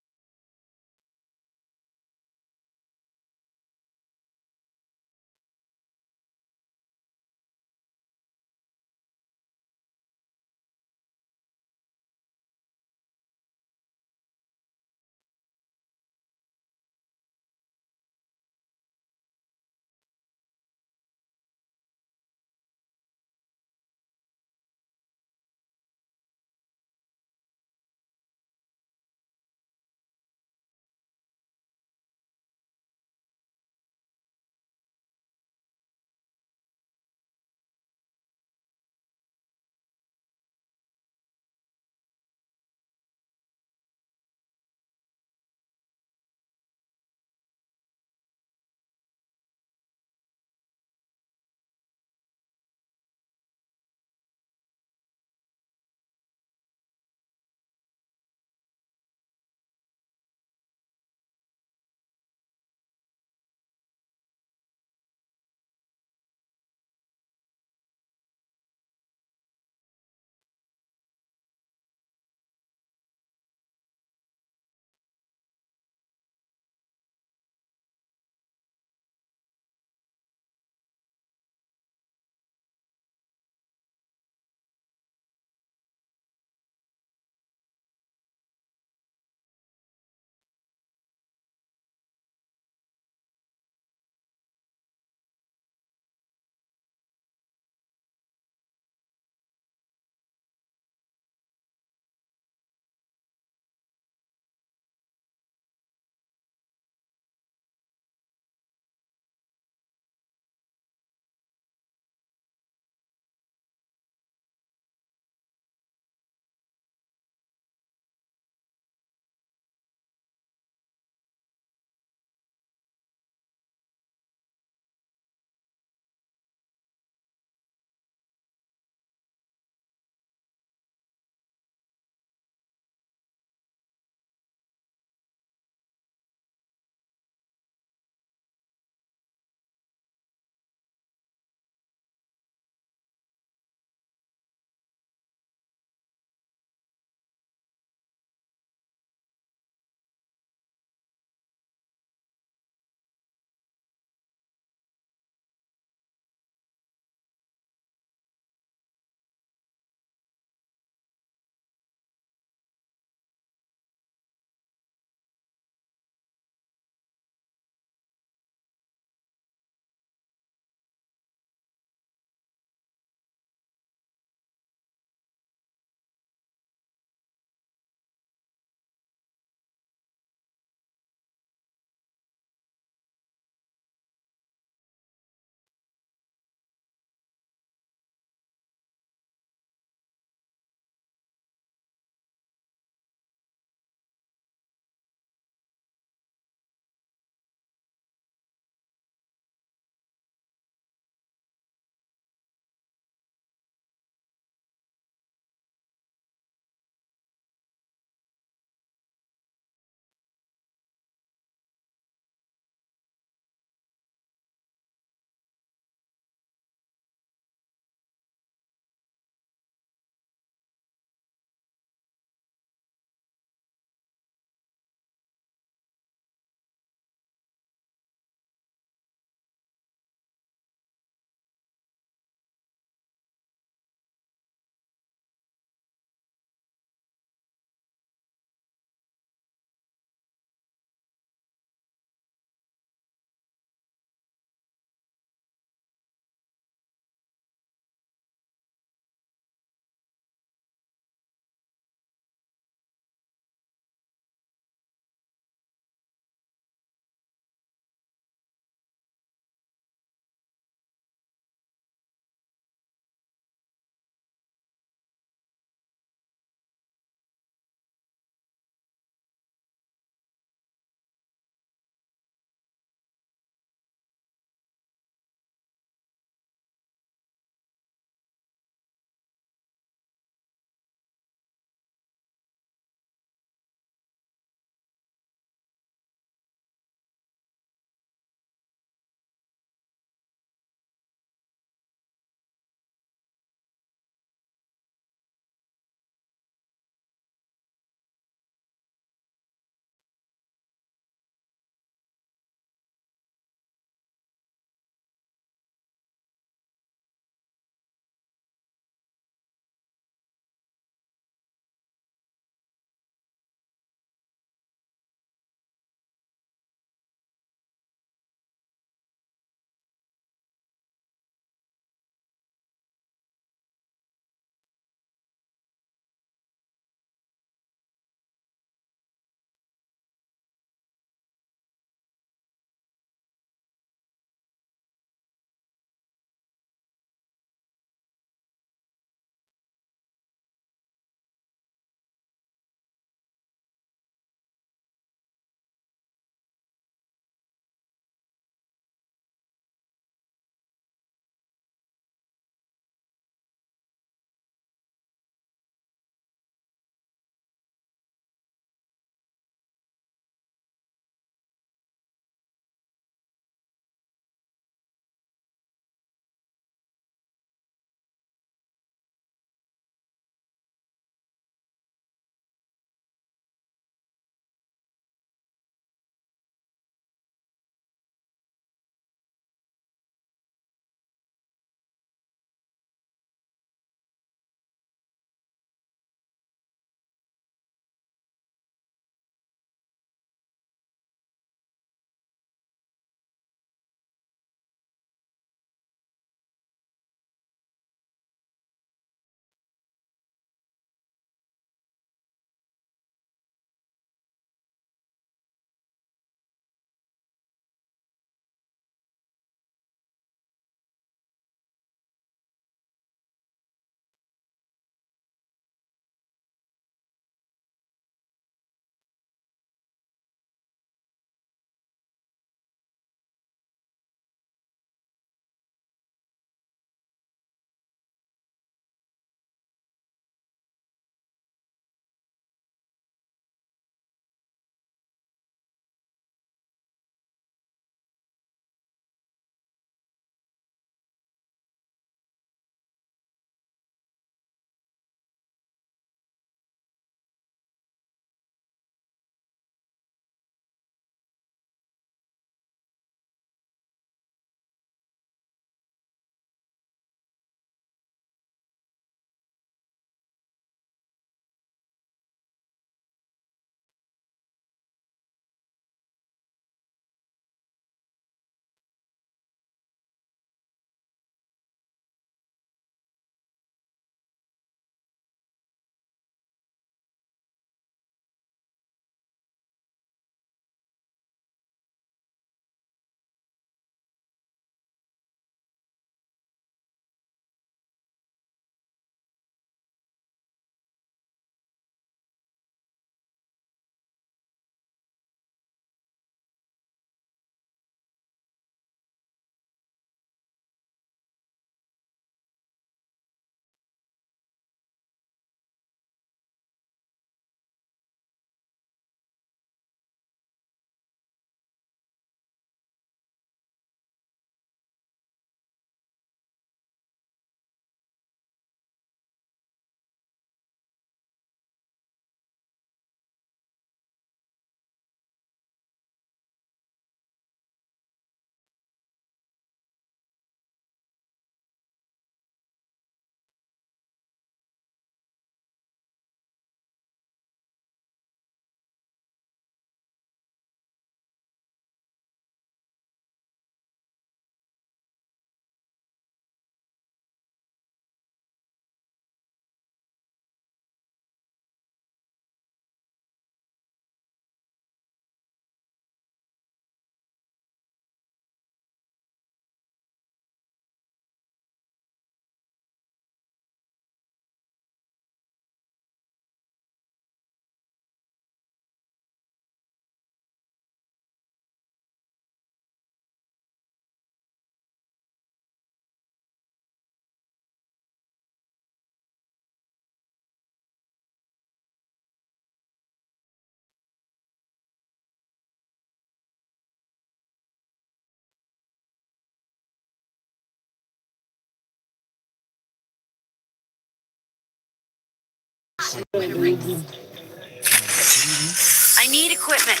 I need equipment.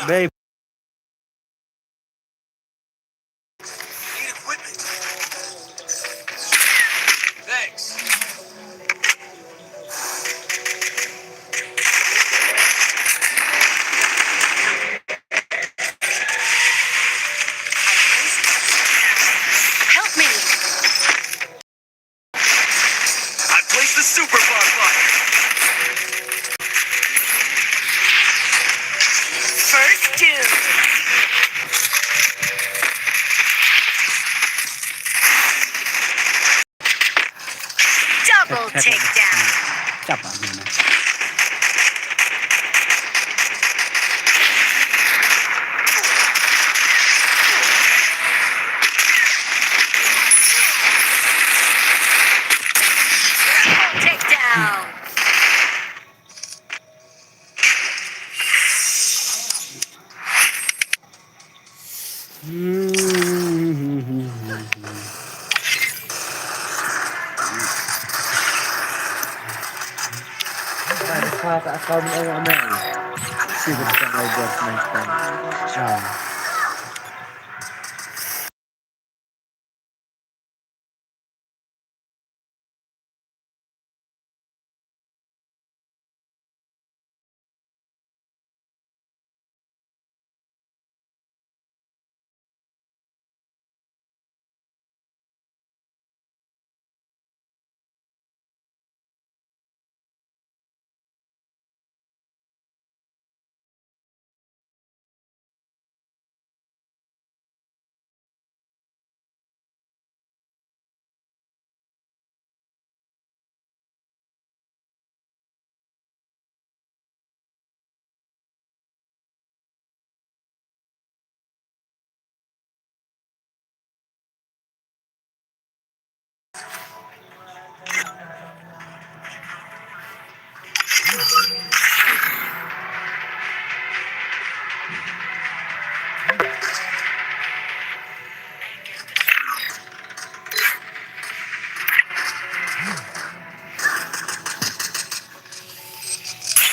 Babe. Thanks. Help me. I placed the super bonfire. First doom. Double takedown. Chapa, man. Takedown.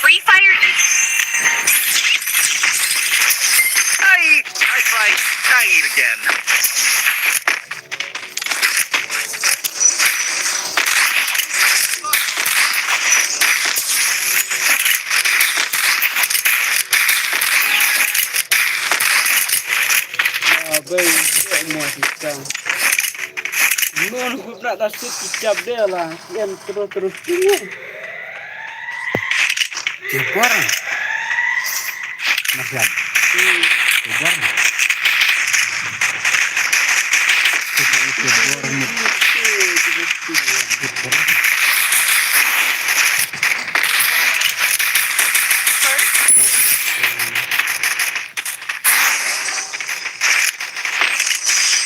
Free Fire. I eat, I fight, I eat again. Ah, bai, bai, bai, bai. Mun hup nak kasut kicap dia lah. Yang terus-terus tinggi. Dia buar. Marjan. Dia buar. Dia buar.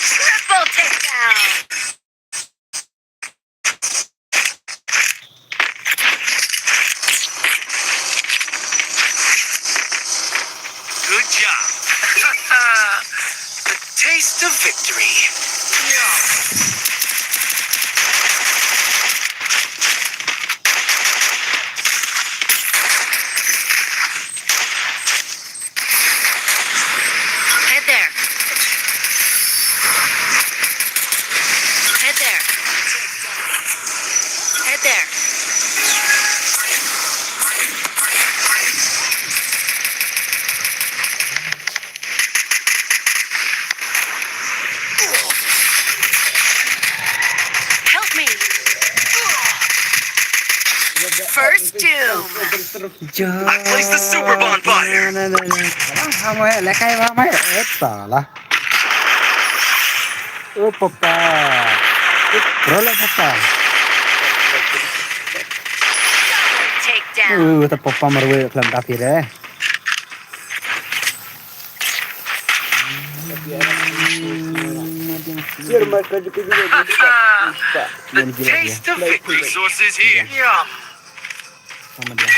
Triple takedown. Good job. The taste of victory. Head there. Head there. Head there. Help me. First doom. I placed the super bonfire. Na, na, na, na. Alah, hamai, lekai hamai. Eta lah. Oh, papa. Rola papa. Takedown. Oh, ta papa marwe klam tapi re. The taste of victory. Resources here. Yum. Sama dia.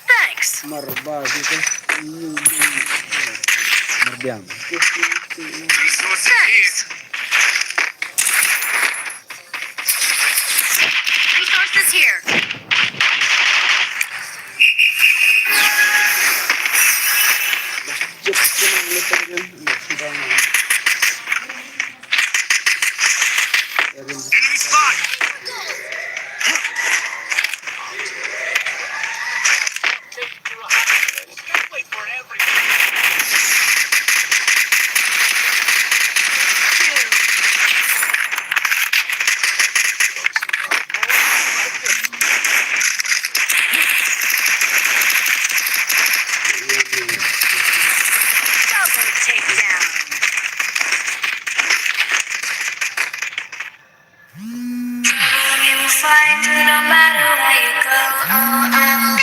Thanks. Marba gitu. Marbiang. Resources here. Enemy spotted. Double takedown. You find it no matter where you go. Oh, oh.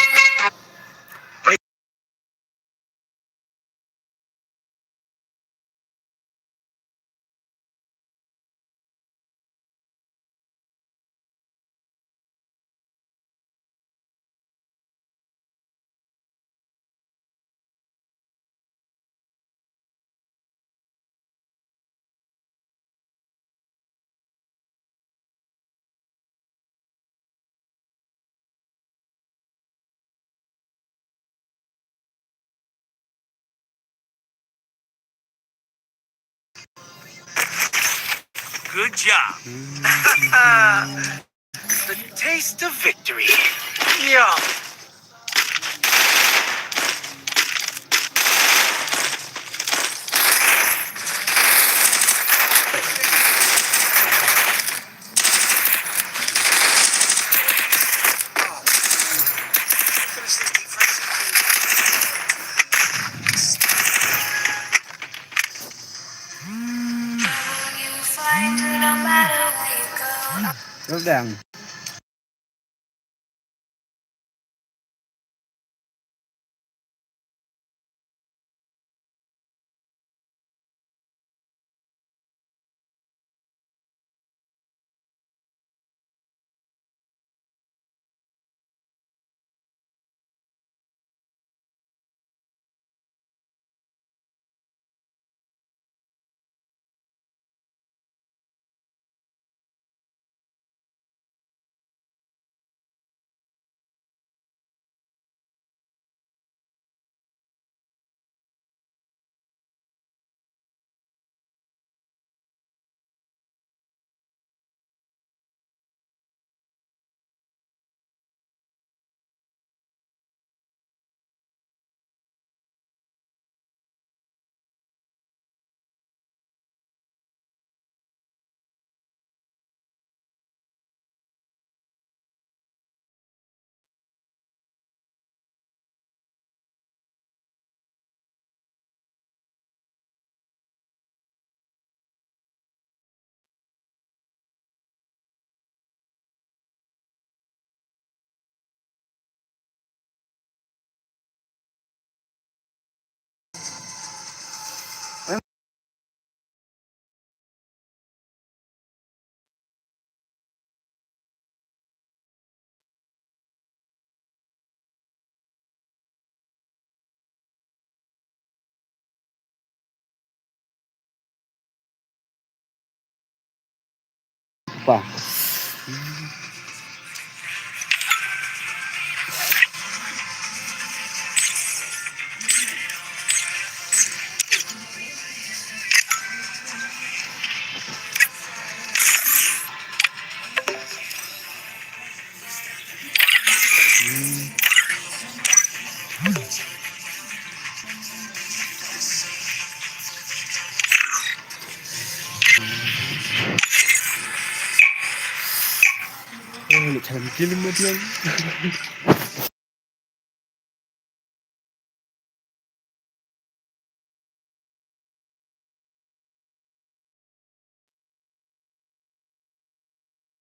Good job. The taste of victory. Yum. Kordang.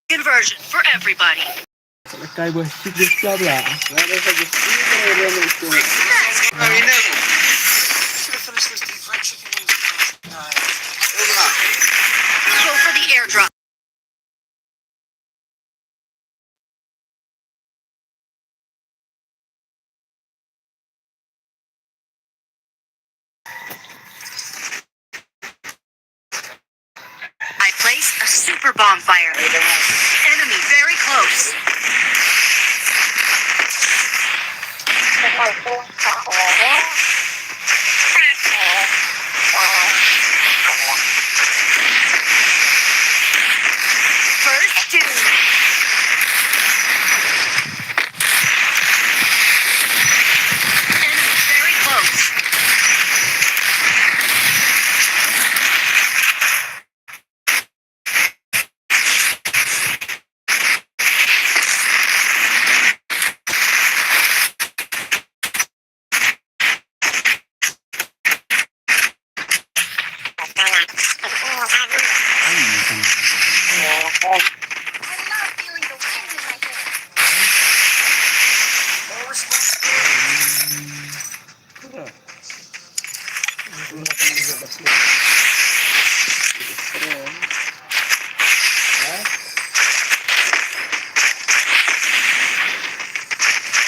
Conversion for everybody. Kai boh sik de siap la. Go for the airdrop. Super bonfire. Enemy very close. First doom. Enemy very close.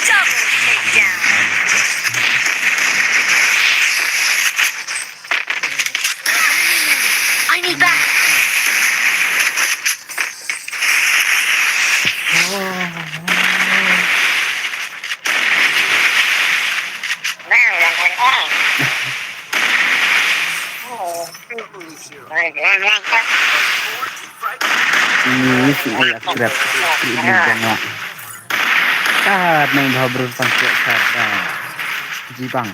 Double takedown. I need back. Ni si ai akrab. Ni bang. Kat nang bha brun tang kuat kat. Ji bang.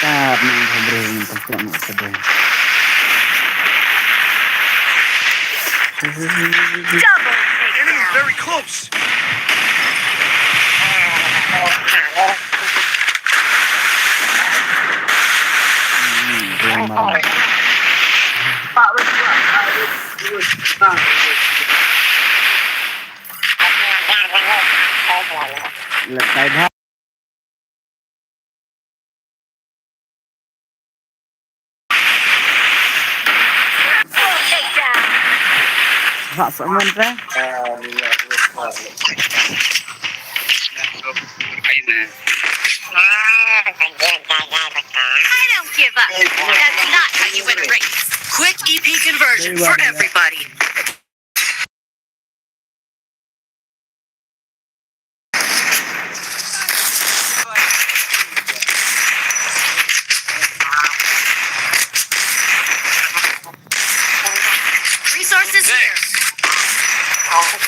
Kat nang bha brun tang kuat kat. Double takedown. Very close. Hak someone te. I don't give up. That's not how you win a race. Quick E P conversion for everybody. Resources here.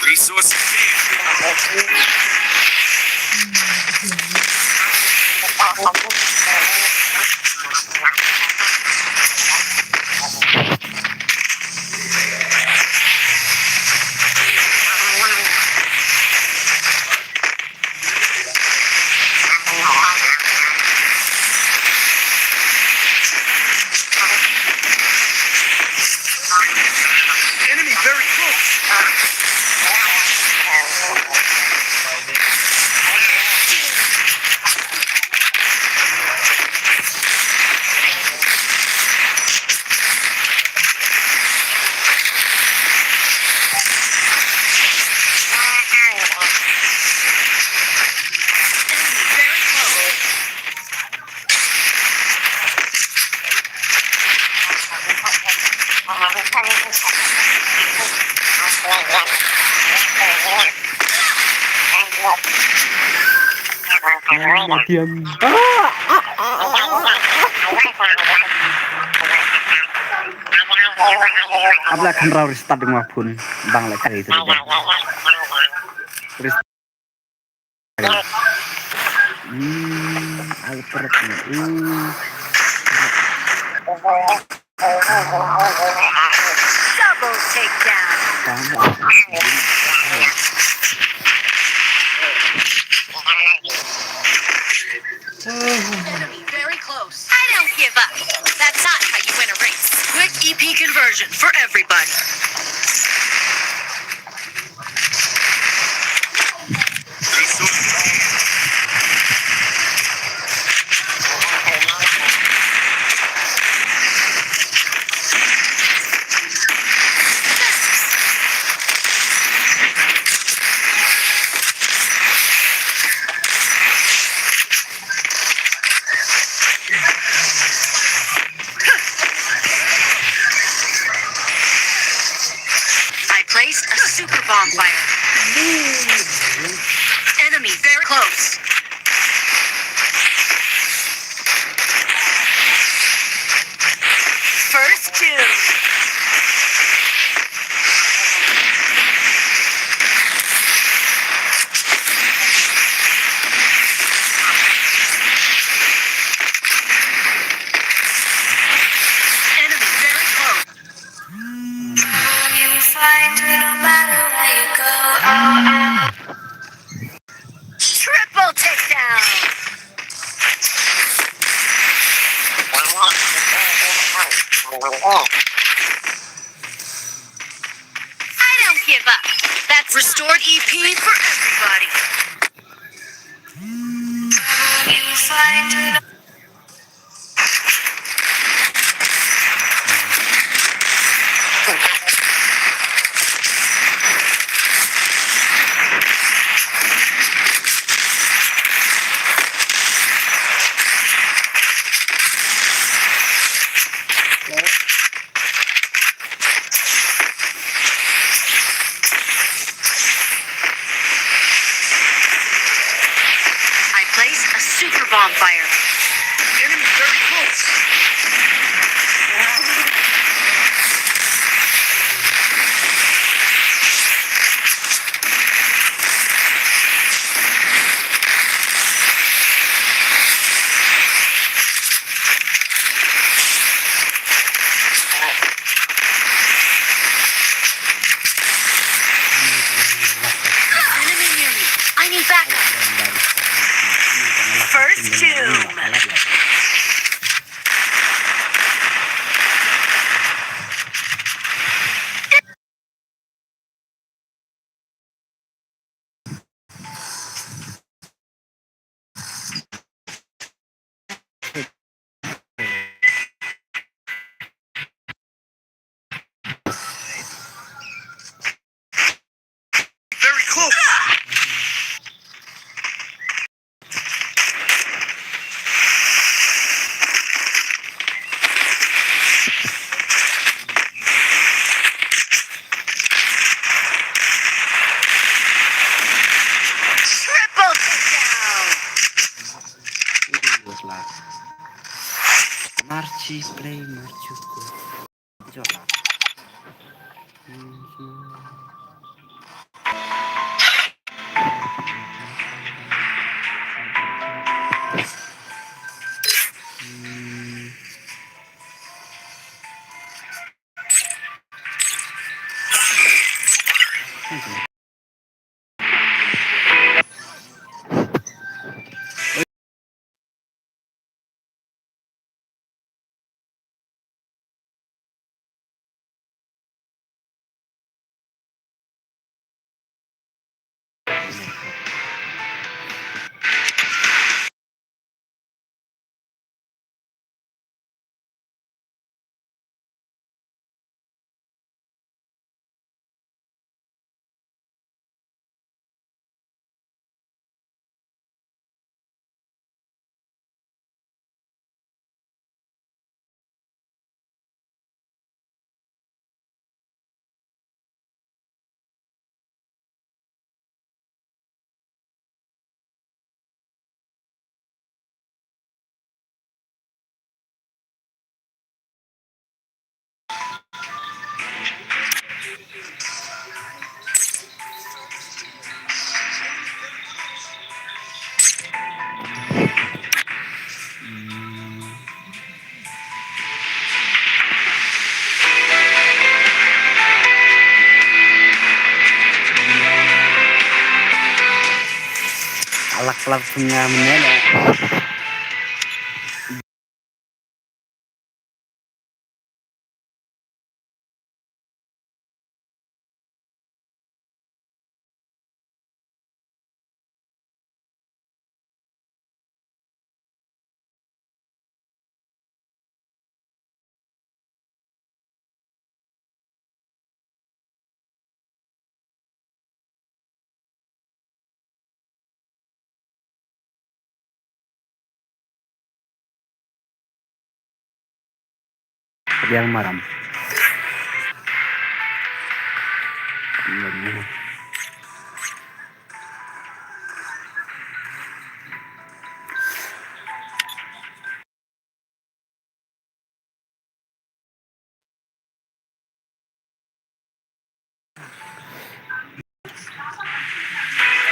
Resources here. Enemy very close. Abla khan rau restart ding ma phone bang la kari tu. Hmm, ai perut ni. Hmm. Double takedown. Enemy very close. I don't give up. That's not how you win a race. Quick E P conversion for everybody. Triple takedown. I don't give up. That's restored E P for everybody. I place a super bonfire. Enemy very close. Enemy near me. I need backup. First tomb. Very close. Triple takedown. Marchi play, marchi go. Jot lah. Alak lak punya menela. Biang maram.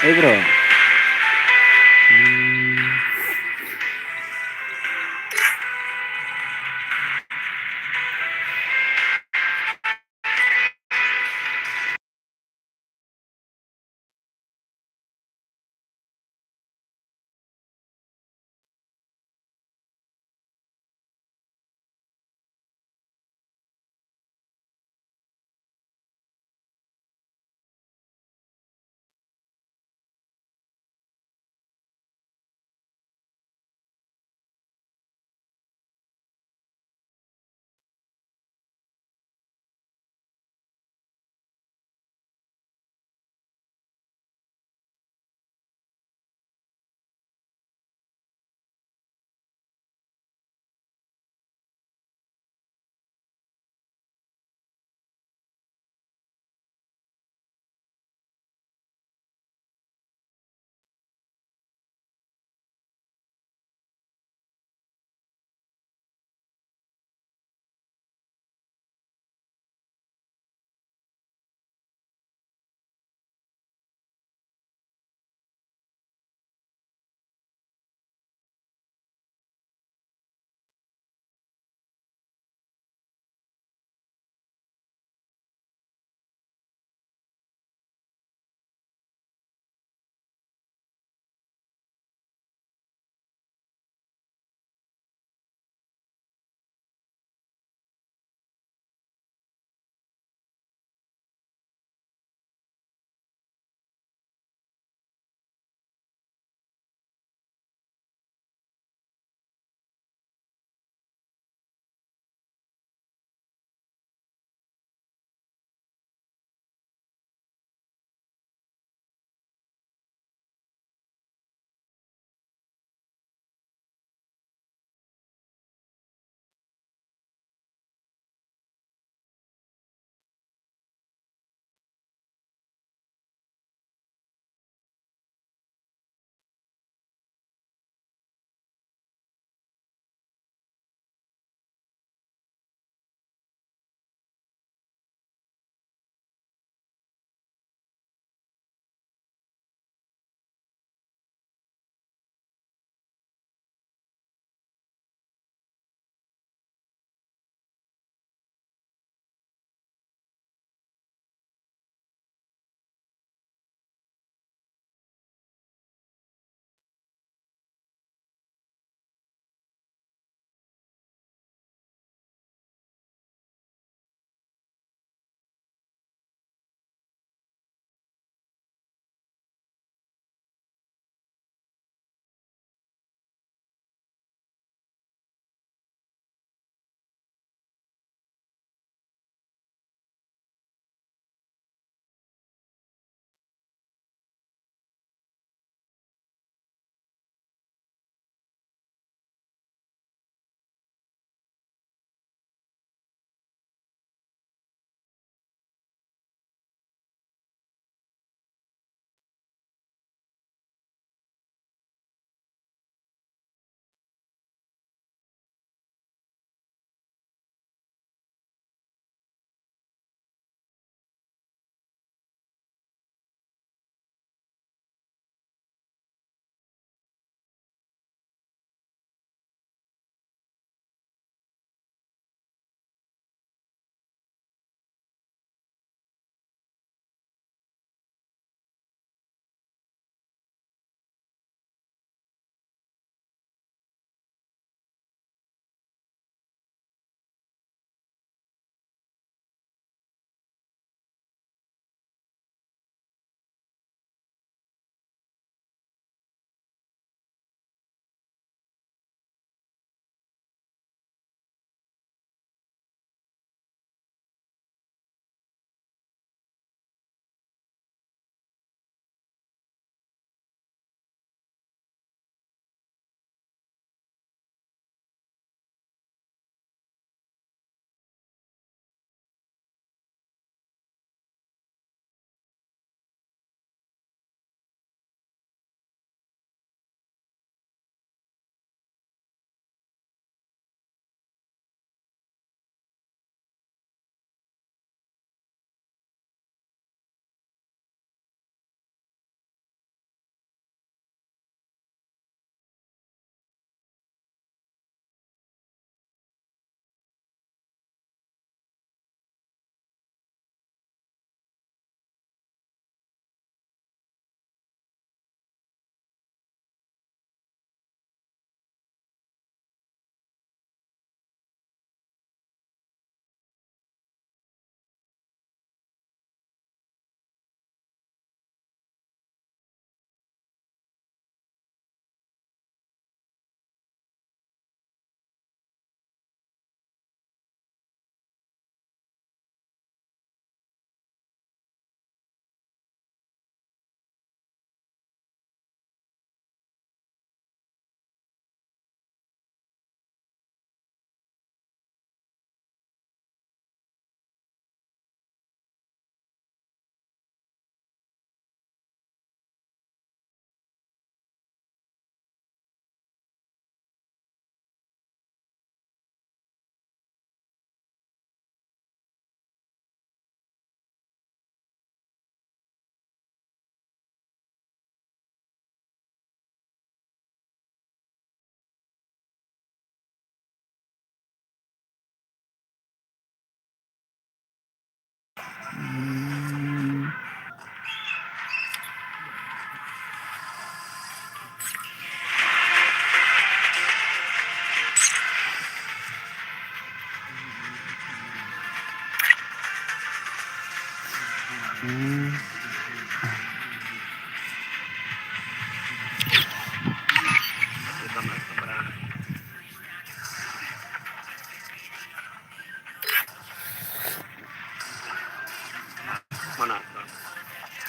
Hey bro.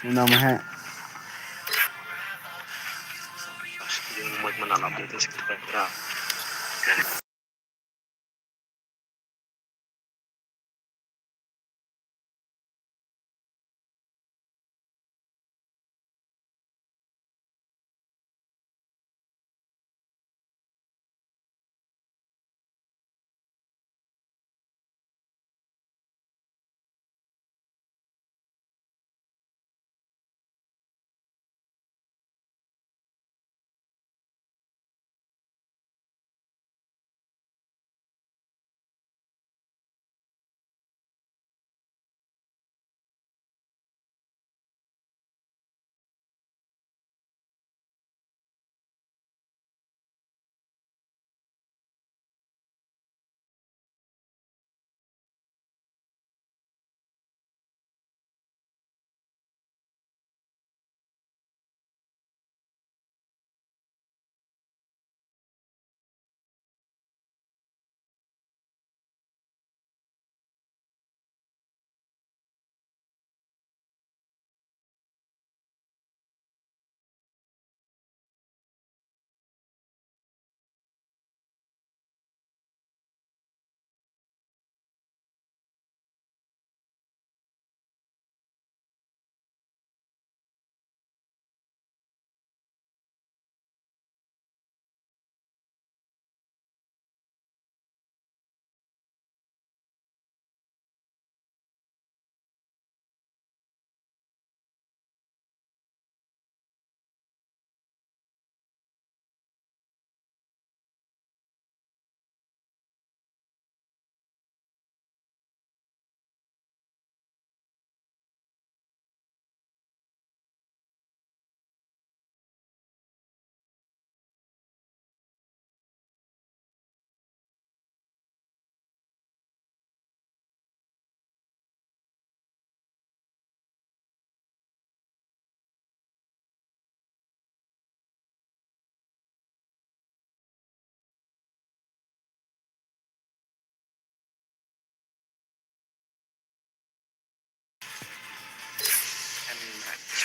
Una maha.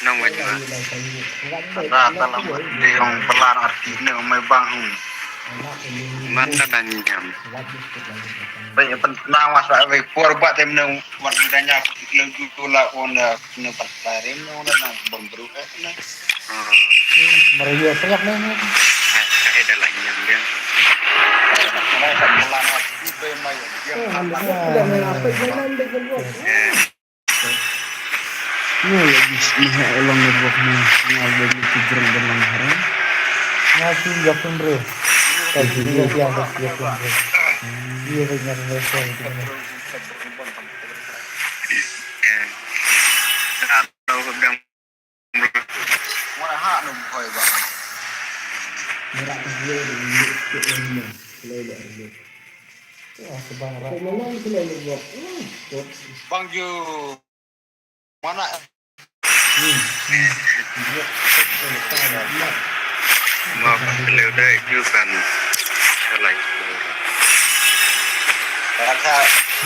Nong wei ma. Ada dalam de ong pelar arti ne mai bang hum. Man da dan nyam. Wei pen na was wei por ba tem ne wat da nya leu ju la on ne pat lari ne on na bom bru ne. Mari ya tengok ne. Ai da la nyam dia. Mai sa pelar arti be mai dia. Nga la gis ni ha long ni bok ni nga la gis ki jrong ban long haram. Nga tu ya pun bre. Ka ji ni ya ba ya pun bre. Ye ba nya bre ko ni. Wana ha no boy ba. Mira ko ye ni ko ni. Lele ni. Bang ju mana. Ma ka leu dai ju kan. Shalai. Rasa.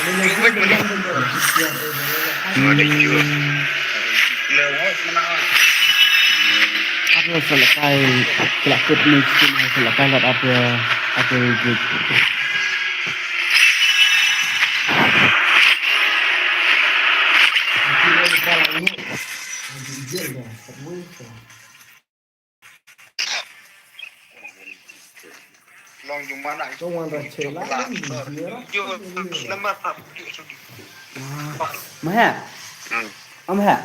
Ju wit mana. Ma di ju. Leu wit mana. Apa selekai kelakut ni sini selekai lat apa apa ju. Maha. Am ha.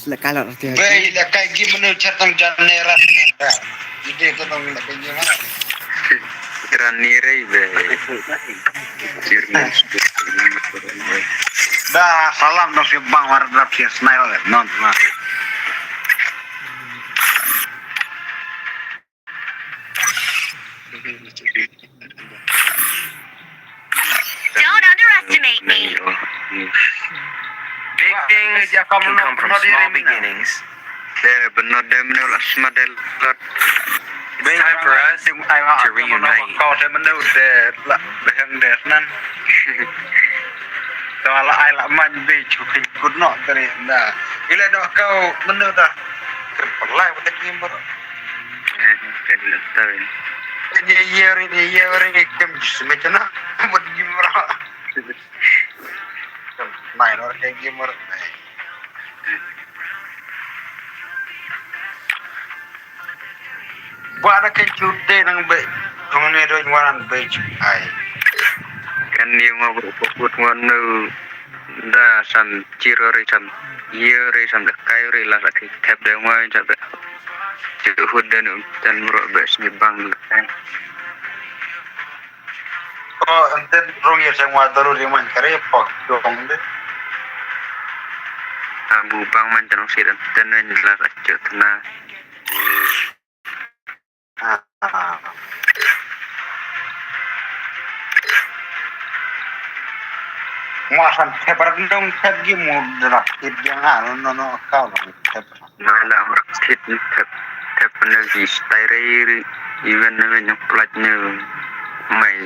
Lehkai lad arti. Bei lehkai game mano cher tang jan ne rat. Ide ko tang lehkai game mano. Tran ni rei bei. Da salam dong si bang warat rap si sniper non na. Don't underestimate me. Big things can come from small beginnings. Te beno de meno la sma de lot. It's time for us to reunite. Kau de meno de la behang de nan. Te la ai la man be chu kin kut no teri na. Ile no kau meno da. Pelai betek ni ber. Ini iya ri, ini iya ri, kem jisme chana. Buat gimana? Main orang kayak gamer. Ba na kan chute nang be. Tong ne do wanan be chu ai. Kan ni ma bu put wan nu. Da sam chiro ri sam. Ye ri sam da kai ri la la ki tep de wan sam da. Chu hut de nu tan bro be sni bang la kai. Oh, enten rong ya seng wa daru di man kare pok dong de. Abu bang man tenong sih enten nen jelas aja tena. Ah. Mo san thep rat dong thep gi mo dra kit yang ah no no kau bang thep rat. Mala amrak thit ni thep thep na gi stai rei ri even na men plat ne mai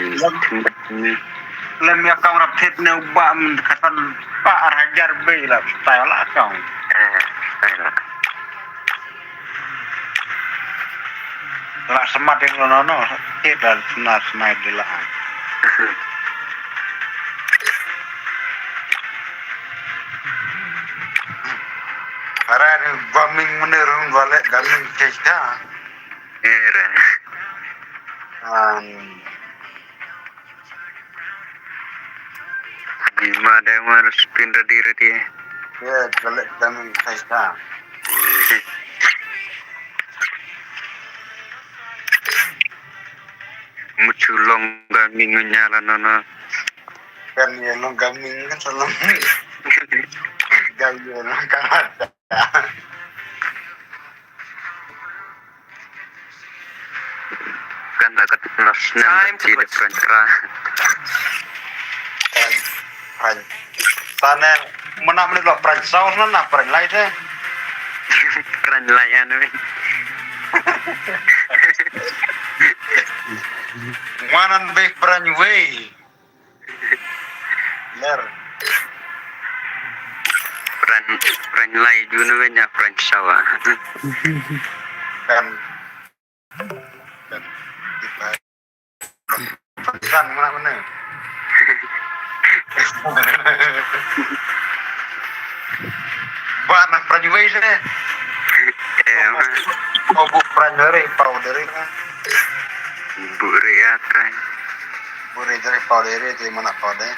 thim ni. Lem ya kam rap thit ne ba men katan pa ar hajar be la stai la kau. Eh, stai la. La semat yang no no no. Kita na semai de la. Ara ni baming menurun balik gaming cesta. Era. An. Di ma de mar spin ready ready. Ya, balik gaming cesta. Muchu long gaming nyala no no. Kan ya long gaming kan salam. Gaming long kamata. Kan akat nas nem. Time to put pran pran. Pran. Tane mena mena lo pran saus na na pran lai te. Pran lai anu. Wanan be pran wei. Ler. Pran pran lai junu wenya pran sawa. Kan. Kan. Kan mana mana. Ba na pran wei se. Eh, ma. Oh, bu pran dere pau dere. Bu re ya pran. Bu re dere pau dere te mana pau de.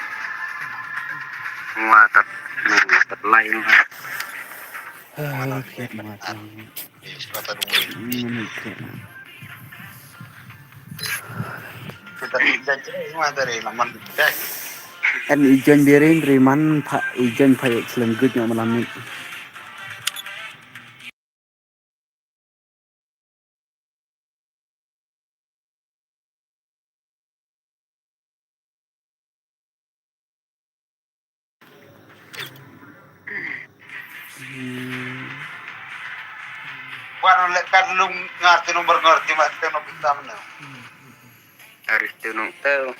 Ma tat ma tat lai ma. Ah, kiat ma tat. Yes, kata dulu. Hmm, kiat. Kita tidak jadi ma dere laman dek. An ijon birin riman pha ijon pha yek slem gut nyok malam ni. Wan lek kan lung ngar ti nomor ngar ti mat ti nomor kita mana. Arif tu nong tau.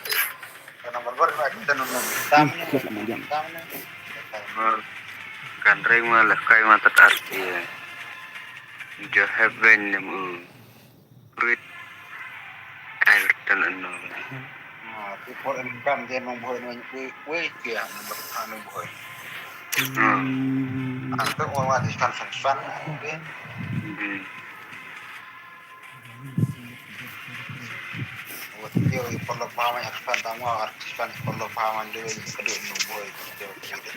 Kan ring ma leh kai ma tat arti. Jo heben nem u. Rit. Kai rit tan anu. Ti por en kam je nong boy nong we we ti anu boy. Anu wa di san san san. Wot yo i polo paman arfan tamo arfan polo paman de kedu nubo i kedu kedu.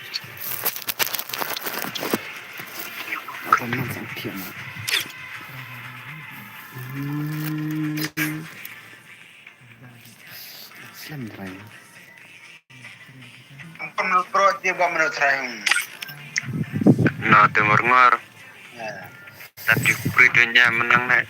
Comment sa khiah ma. Hmm. Slem trai. Ampun bro, dia ba menurut trai. No, Timur Ngor. Ya. Tapi kuri dunia menang naik.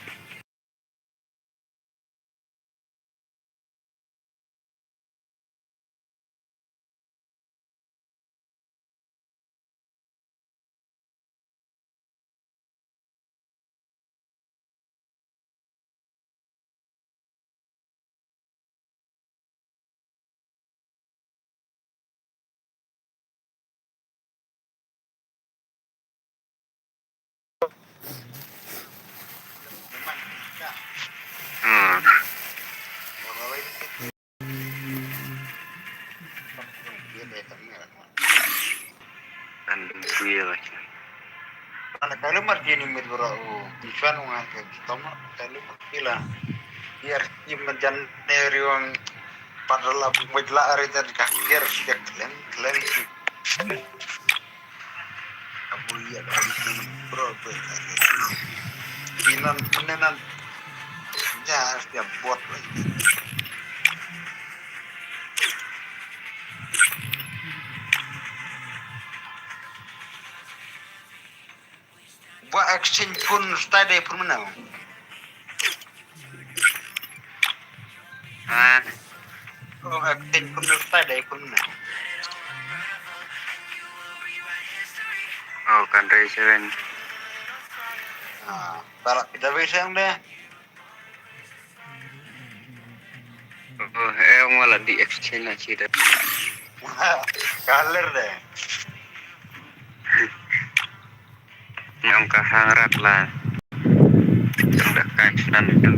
Hmm. Kan kuya lah. Ana kalu mar kini mit bro. Bichwan wan ke kitom kalu mar kila. Biar kim jan neriwang padala bumit la ari tan ka kier siak klen klen. Abu iya kan bro bro. Inan menenan. Ya siap buat lagi. Ba exchange phone style dei phone mana? Ah. Oh, exchange phone style dei phone mana? Oh, kan dei seven. Ah, balak kita bisa yang deh. Oh, eh, ong wala di exchange na sida. Kaler deh. Nyong ka hang rat la. Nyong da kai snan tu.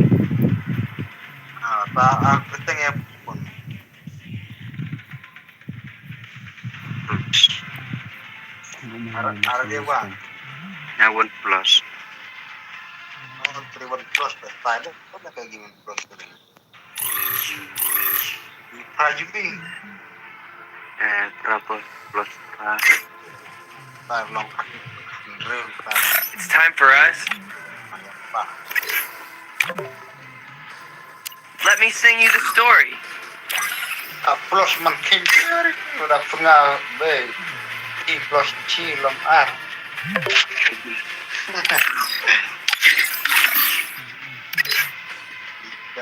Ah, ta ah, keteng ya pun. Ar, ar dia bang. Ya, one plus. Oh, three one plus, dah. Tadi pun dah kayak gini plus tu. Pra jumpi. Eh, pra plus, plus pra. Pra long. It's time for us. Let me sing you the story. A plus man kin. Udah pernah be. I plus chi long ar.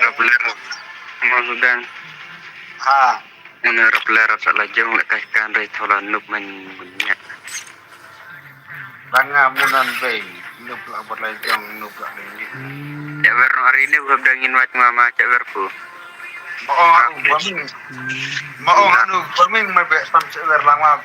Rap ler. Mo Sudan. Ha. Una rap ler rap sa la jong le kai kan rei thola nup man munya. Banga munan bei nup la bot la jong nup la ni. Cak wer no hari ni bab dangin wach mama cak wer pu. Mo ong baming. Mo ong anu baming ma be sam cak wer lang ma.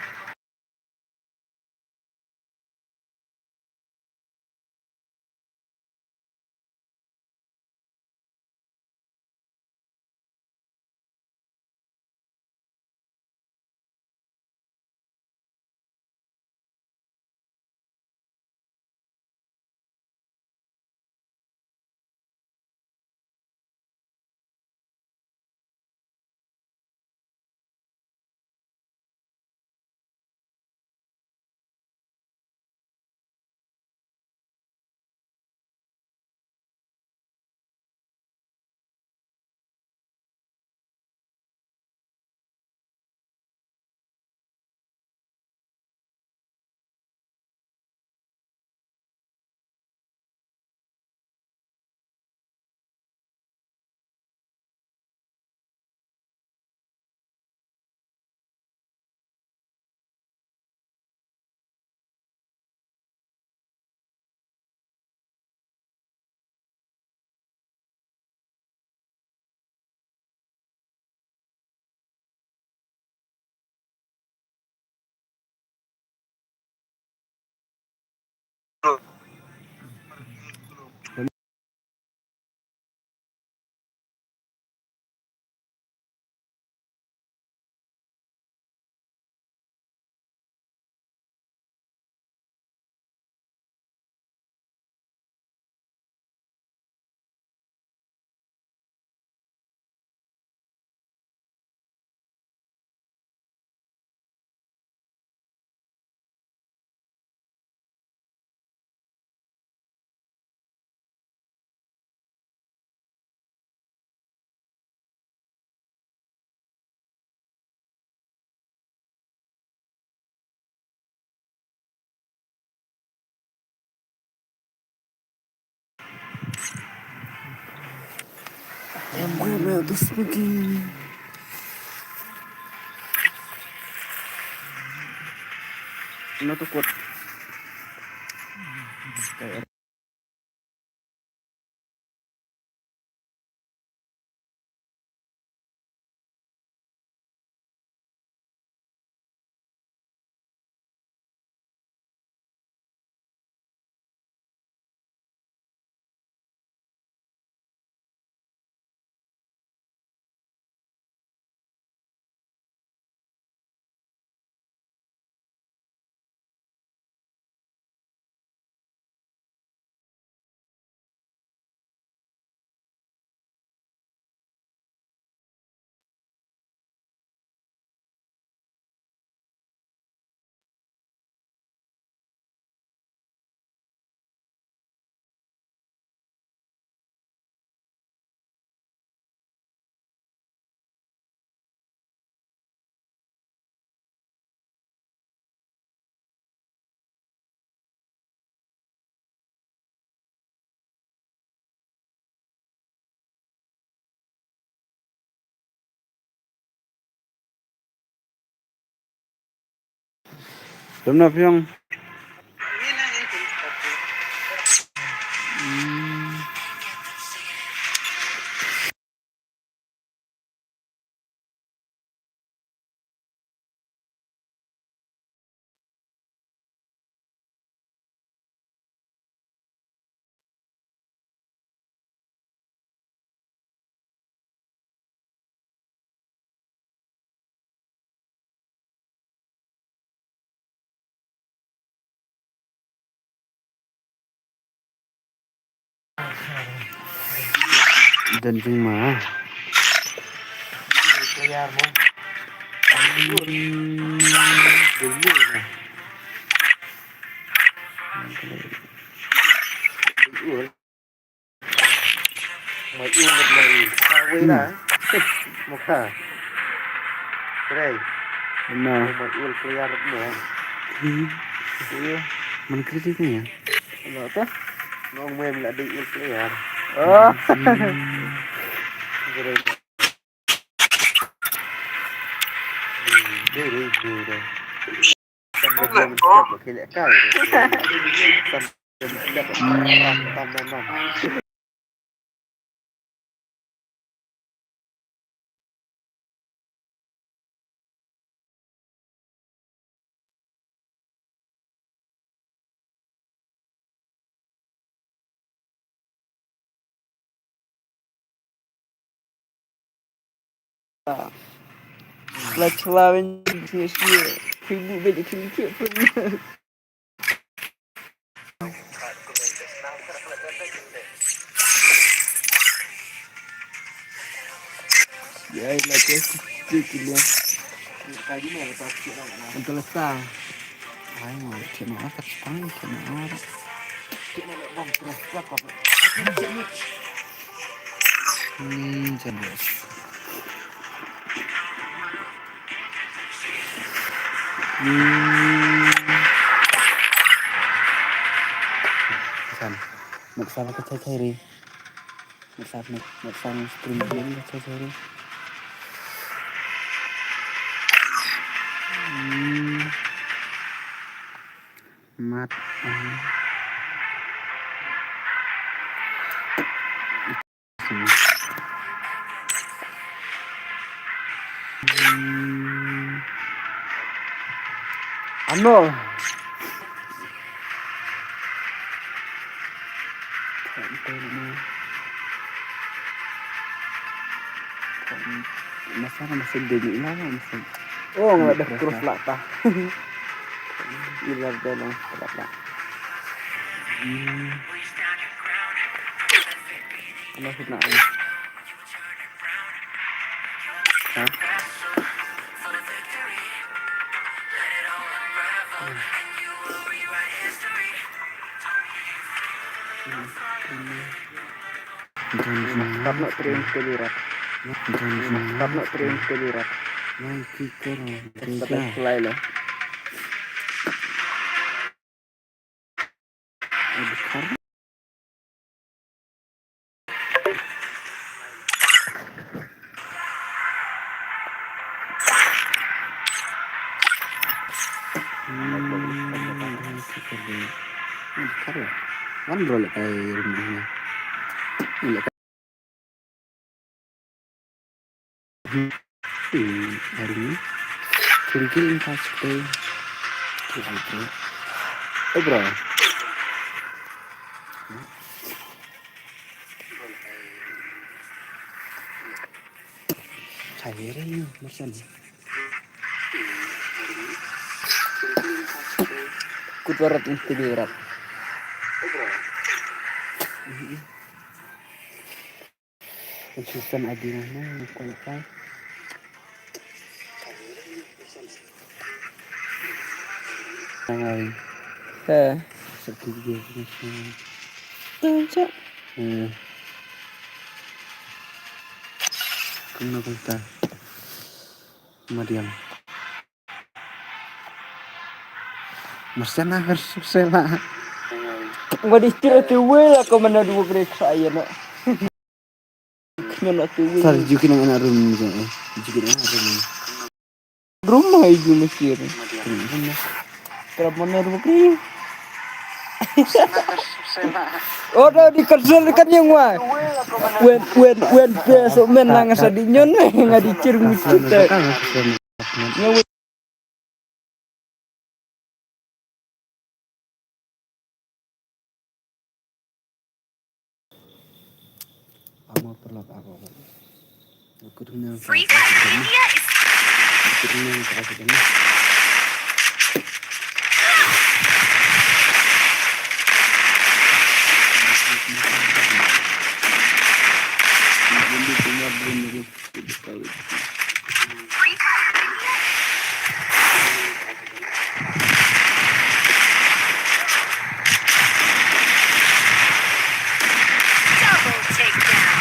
Em, em, em, tu smoking. No to kot. Jom na phi ong. Don jingma. Mai ul, mai ul. Sa wei la. Mukha. Trei. No. Mai ul player mo. Iya. Man kritik ni ya. No ta. No, mai mla dei ul player. Oh. Trei. Trei, trei, trei. Like, allowing this year. Can you make it, can you get from Yeah, like this. Until the star. Ai, mau cek mana tak sepang, cek mana. Hmm, jelas. Hmm. San. Mat san ka chai chai ri. Mat san, mat, mat san stream game ka chai chai ri. Hmm. Mat. Hmm. Ano? Masa na masa deni na masa. Oh, nga dah cross lah ta. Ila dah long lah ta. Hmm. Ano sih na? Ha? Tap na train ke lirat. Tap na train ke lirat. Tap na train ke lirat. Wan bro, lehkai room ni. Lehkai. Hmm, room ni. Twinkle in fast play. Twinkle. Eh, bro. Kut barat, mesti berat. Consistent idea mana, qualify. Hai. He. Satu dia. Tancak. Hmm. Kena kata. Madiang. Marsana versus Sela. Wadi kira tu wei lah kau mana dua kali kaya nak. Kena tu wei. Sar jukin yang anak rum je eh. Jukin yang anak rum. Rumah ibu mesir. Terap mana dua kali. Oh dah di kerja kan yang wah. Wen wen wen besok menang sadi nyon ngadi cir musuh. Amo perlak ako. Aku dengar. Free Fire Media is. Aku dengar. Double takedown.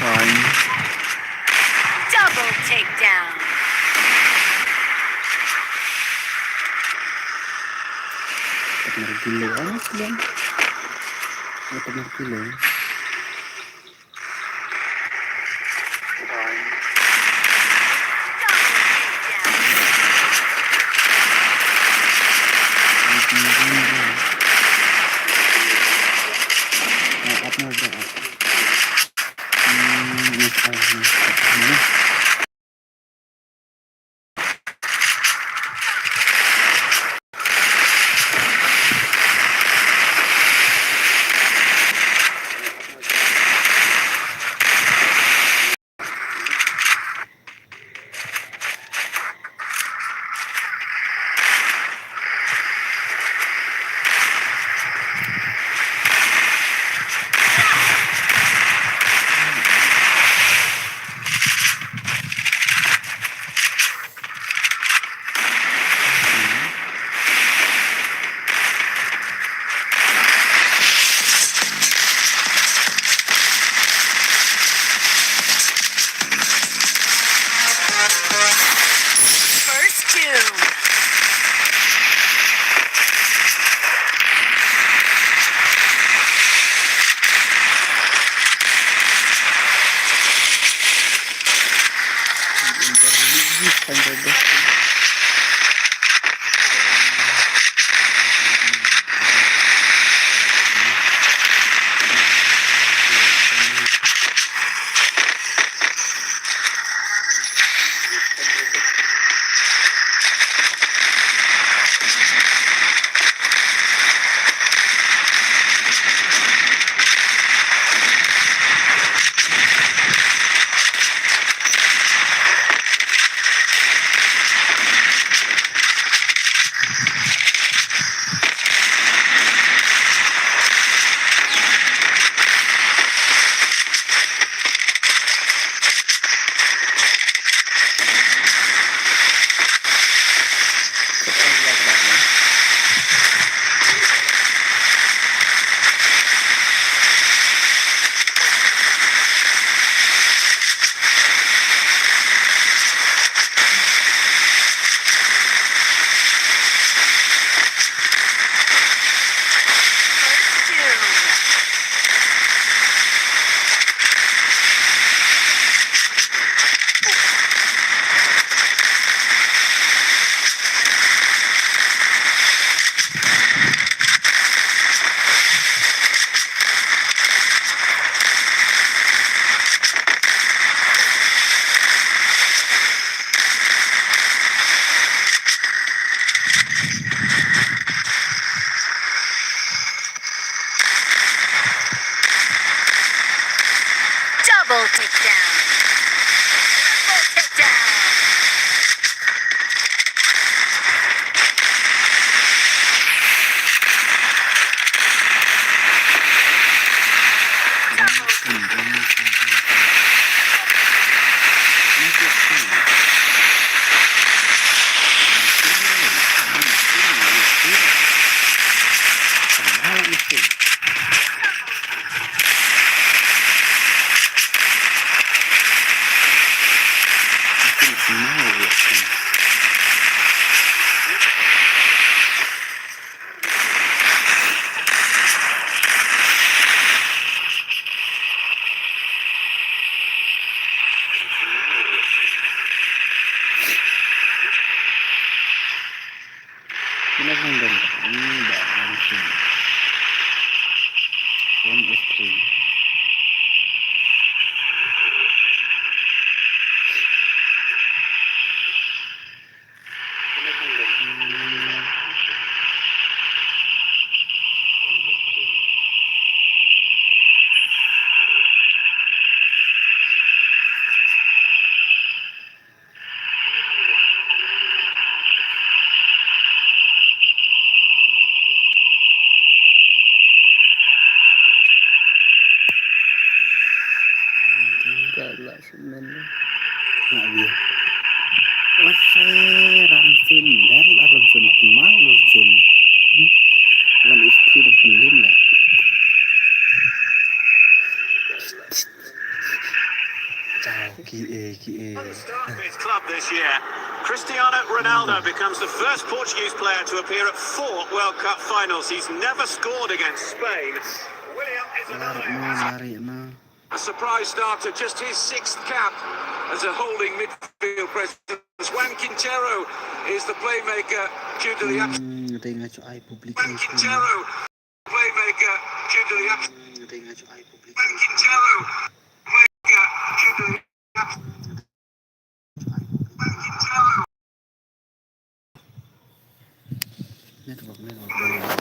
Fine. Double takedown. Partner gila amat, Bang. Partner gila. Double takedown. Double takedown. Double takedown. Kine ki nongdon ni ba long sien. One is three. Nga ïa. Wase Ramsin, dal Ramsin, mal Ramsin. Wan istri dang pynlin la. Chao, ki e, ki e. At the start of his club this year, Cristiano Ronaldo becomes the first Portuguese player to appear at four World Cup finals. He's never scored against Spain. Willian is another who hasn't. A surprise start to just his sixth cap as a holding midfield presence. Juan Quintero is the playmaker due to the absence. Hmm, dei nga chu ai public. Juan Quintero, playmaker due to the absence. Hmm, dei nga chu ai public. Juan Quintero, playmaker due to the absence. Network, network, network.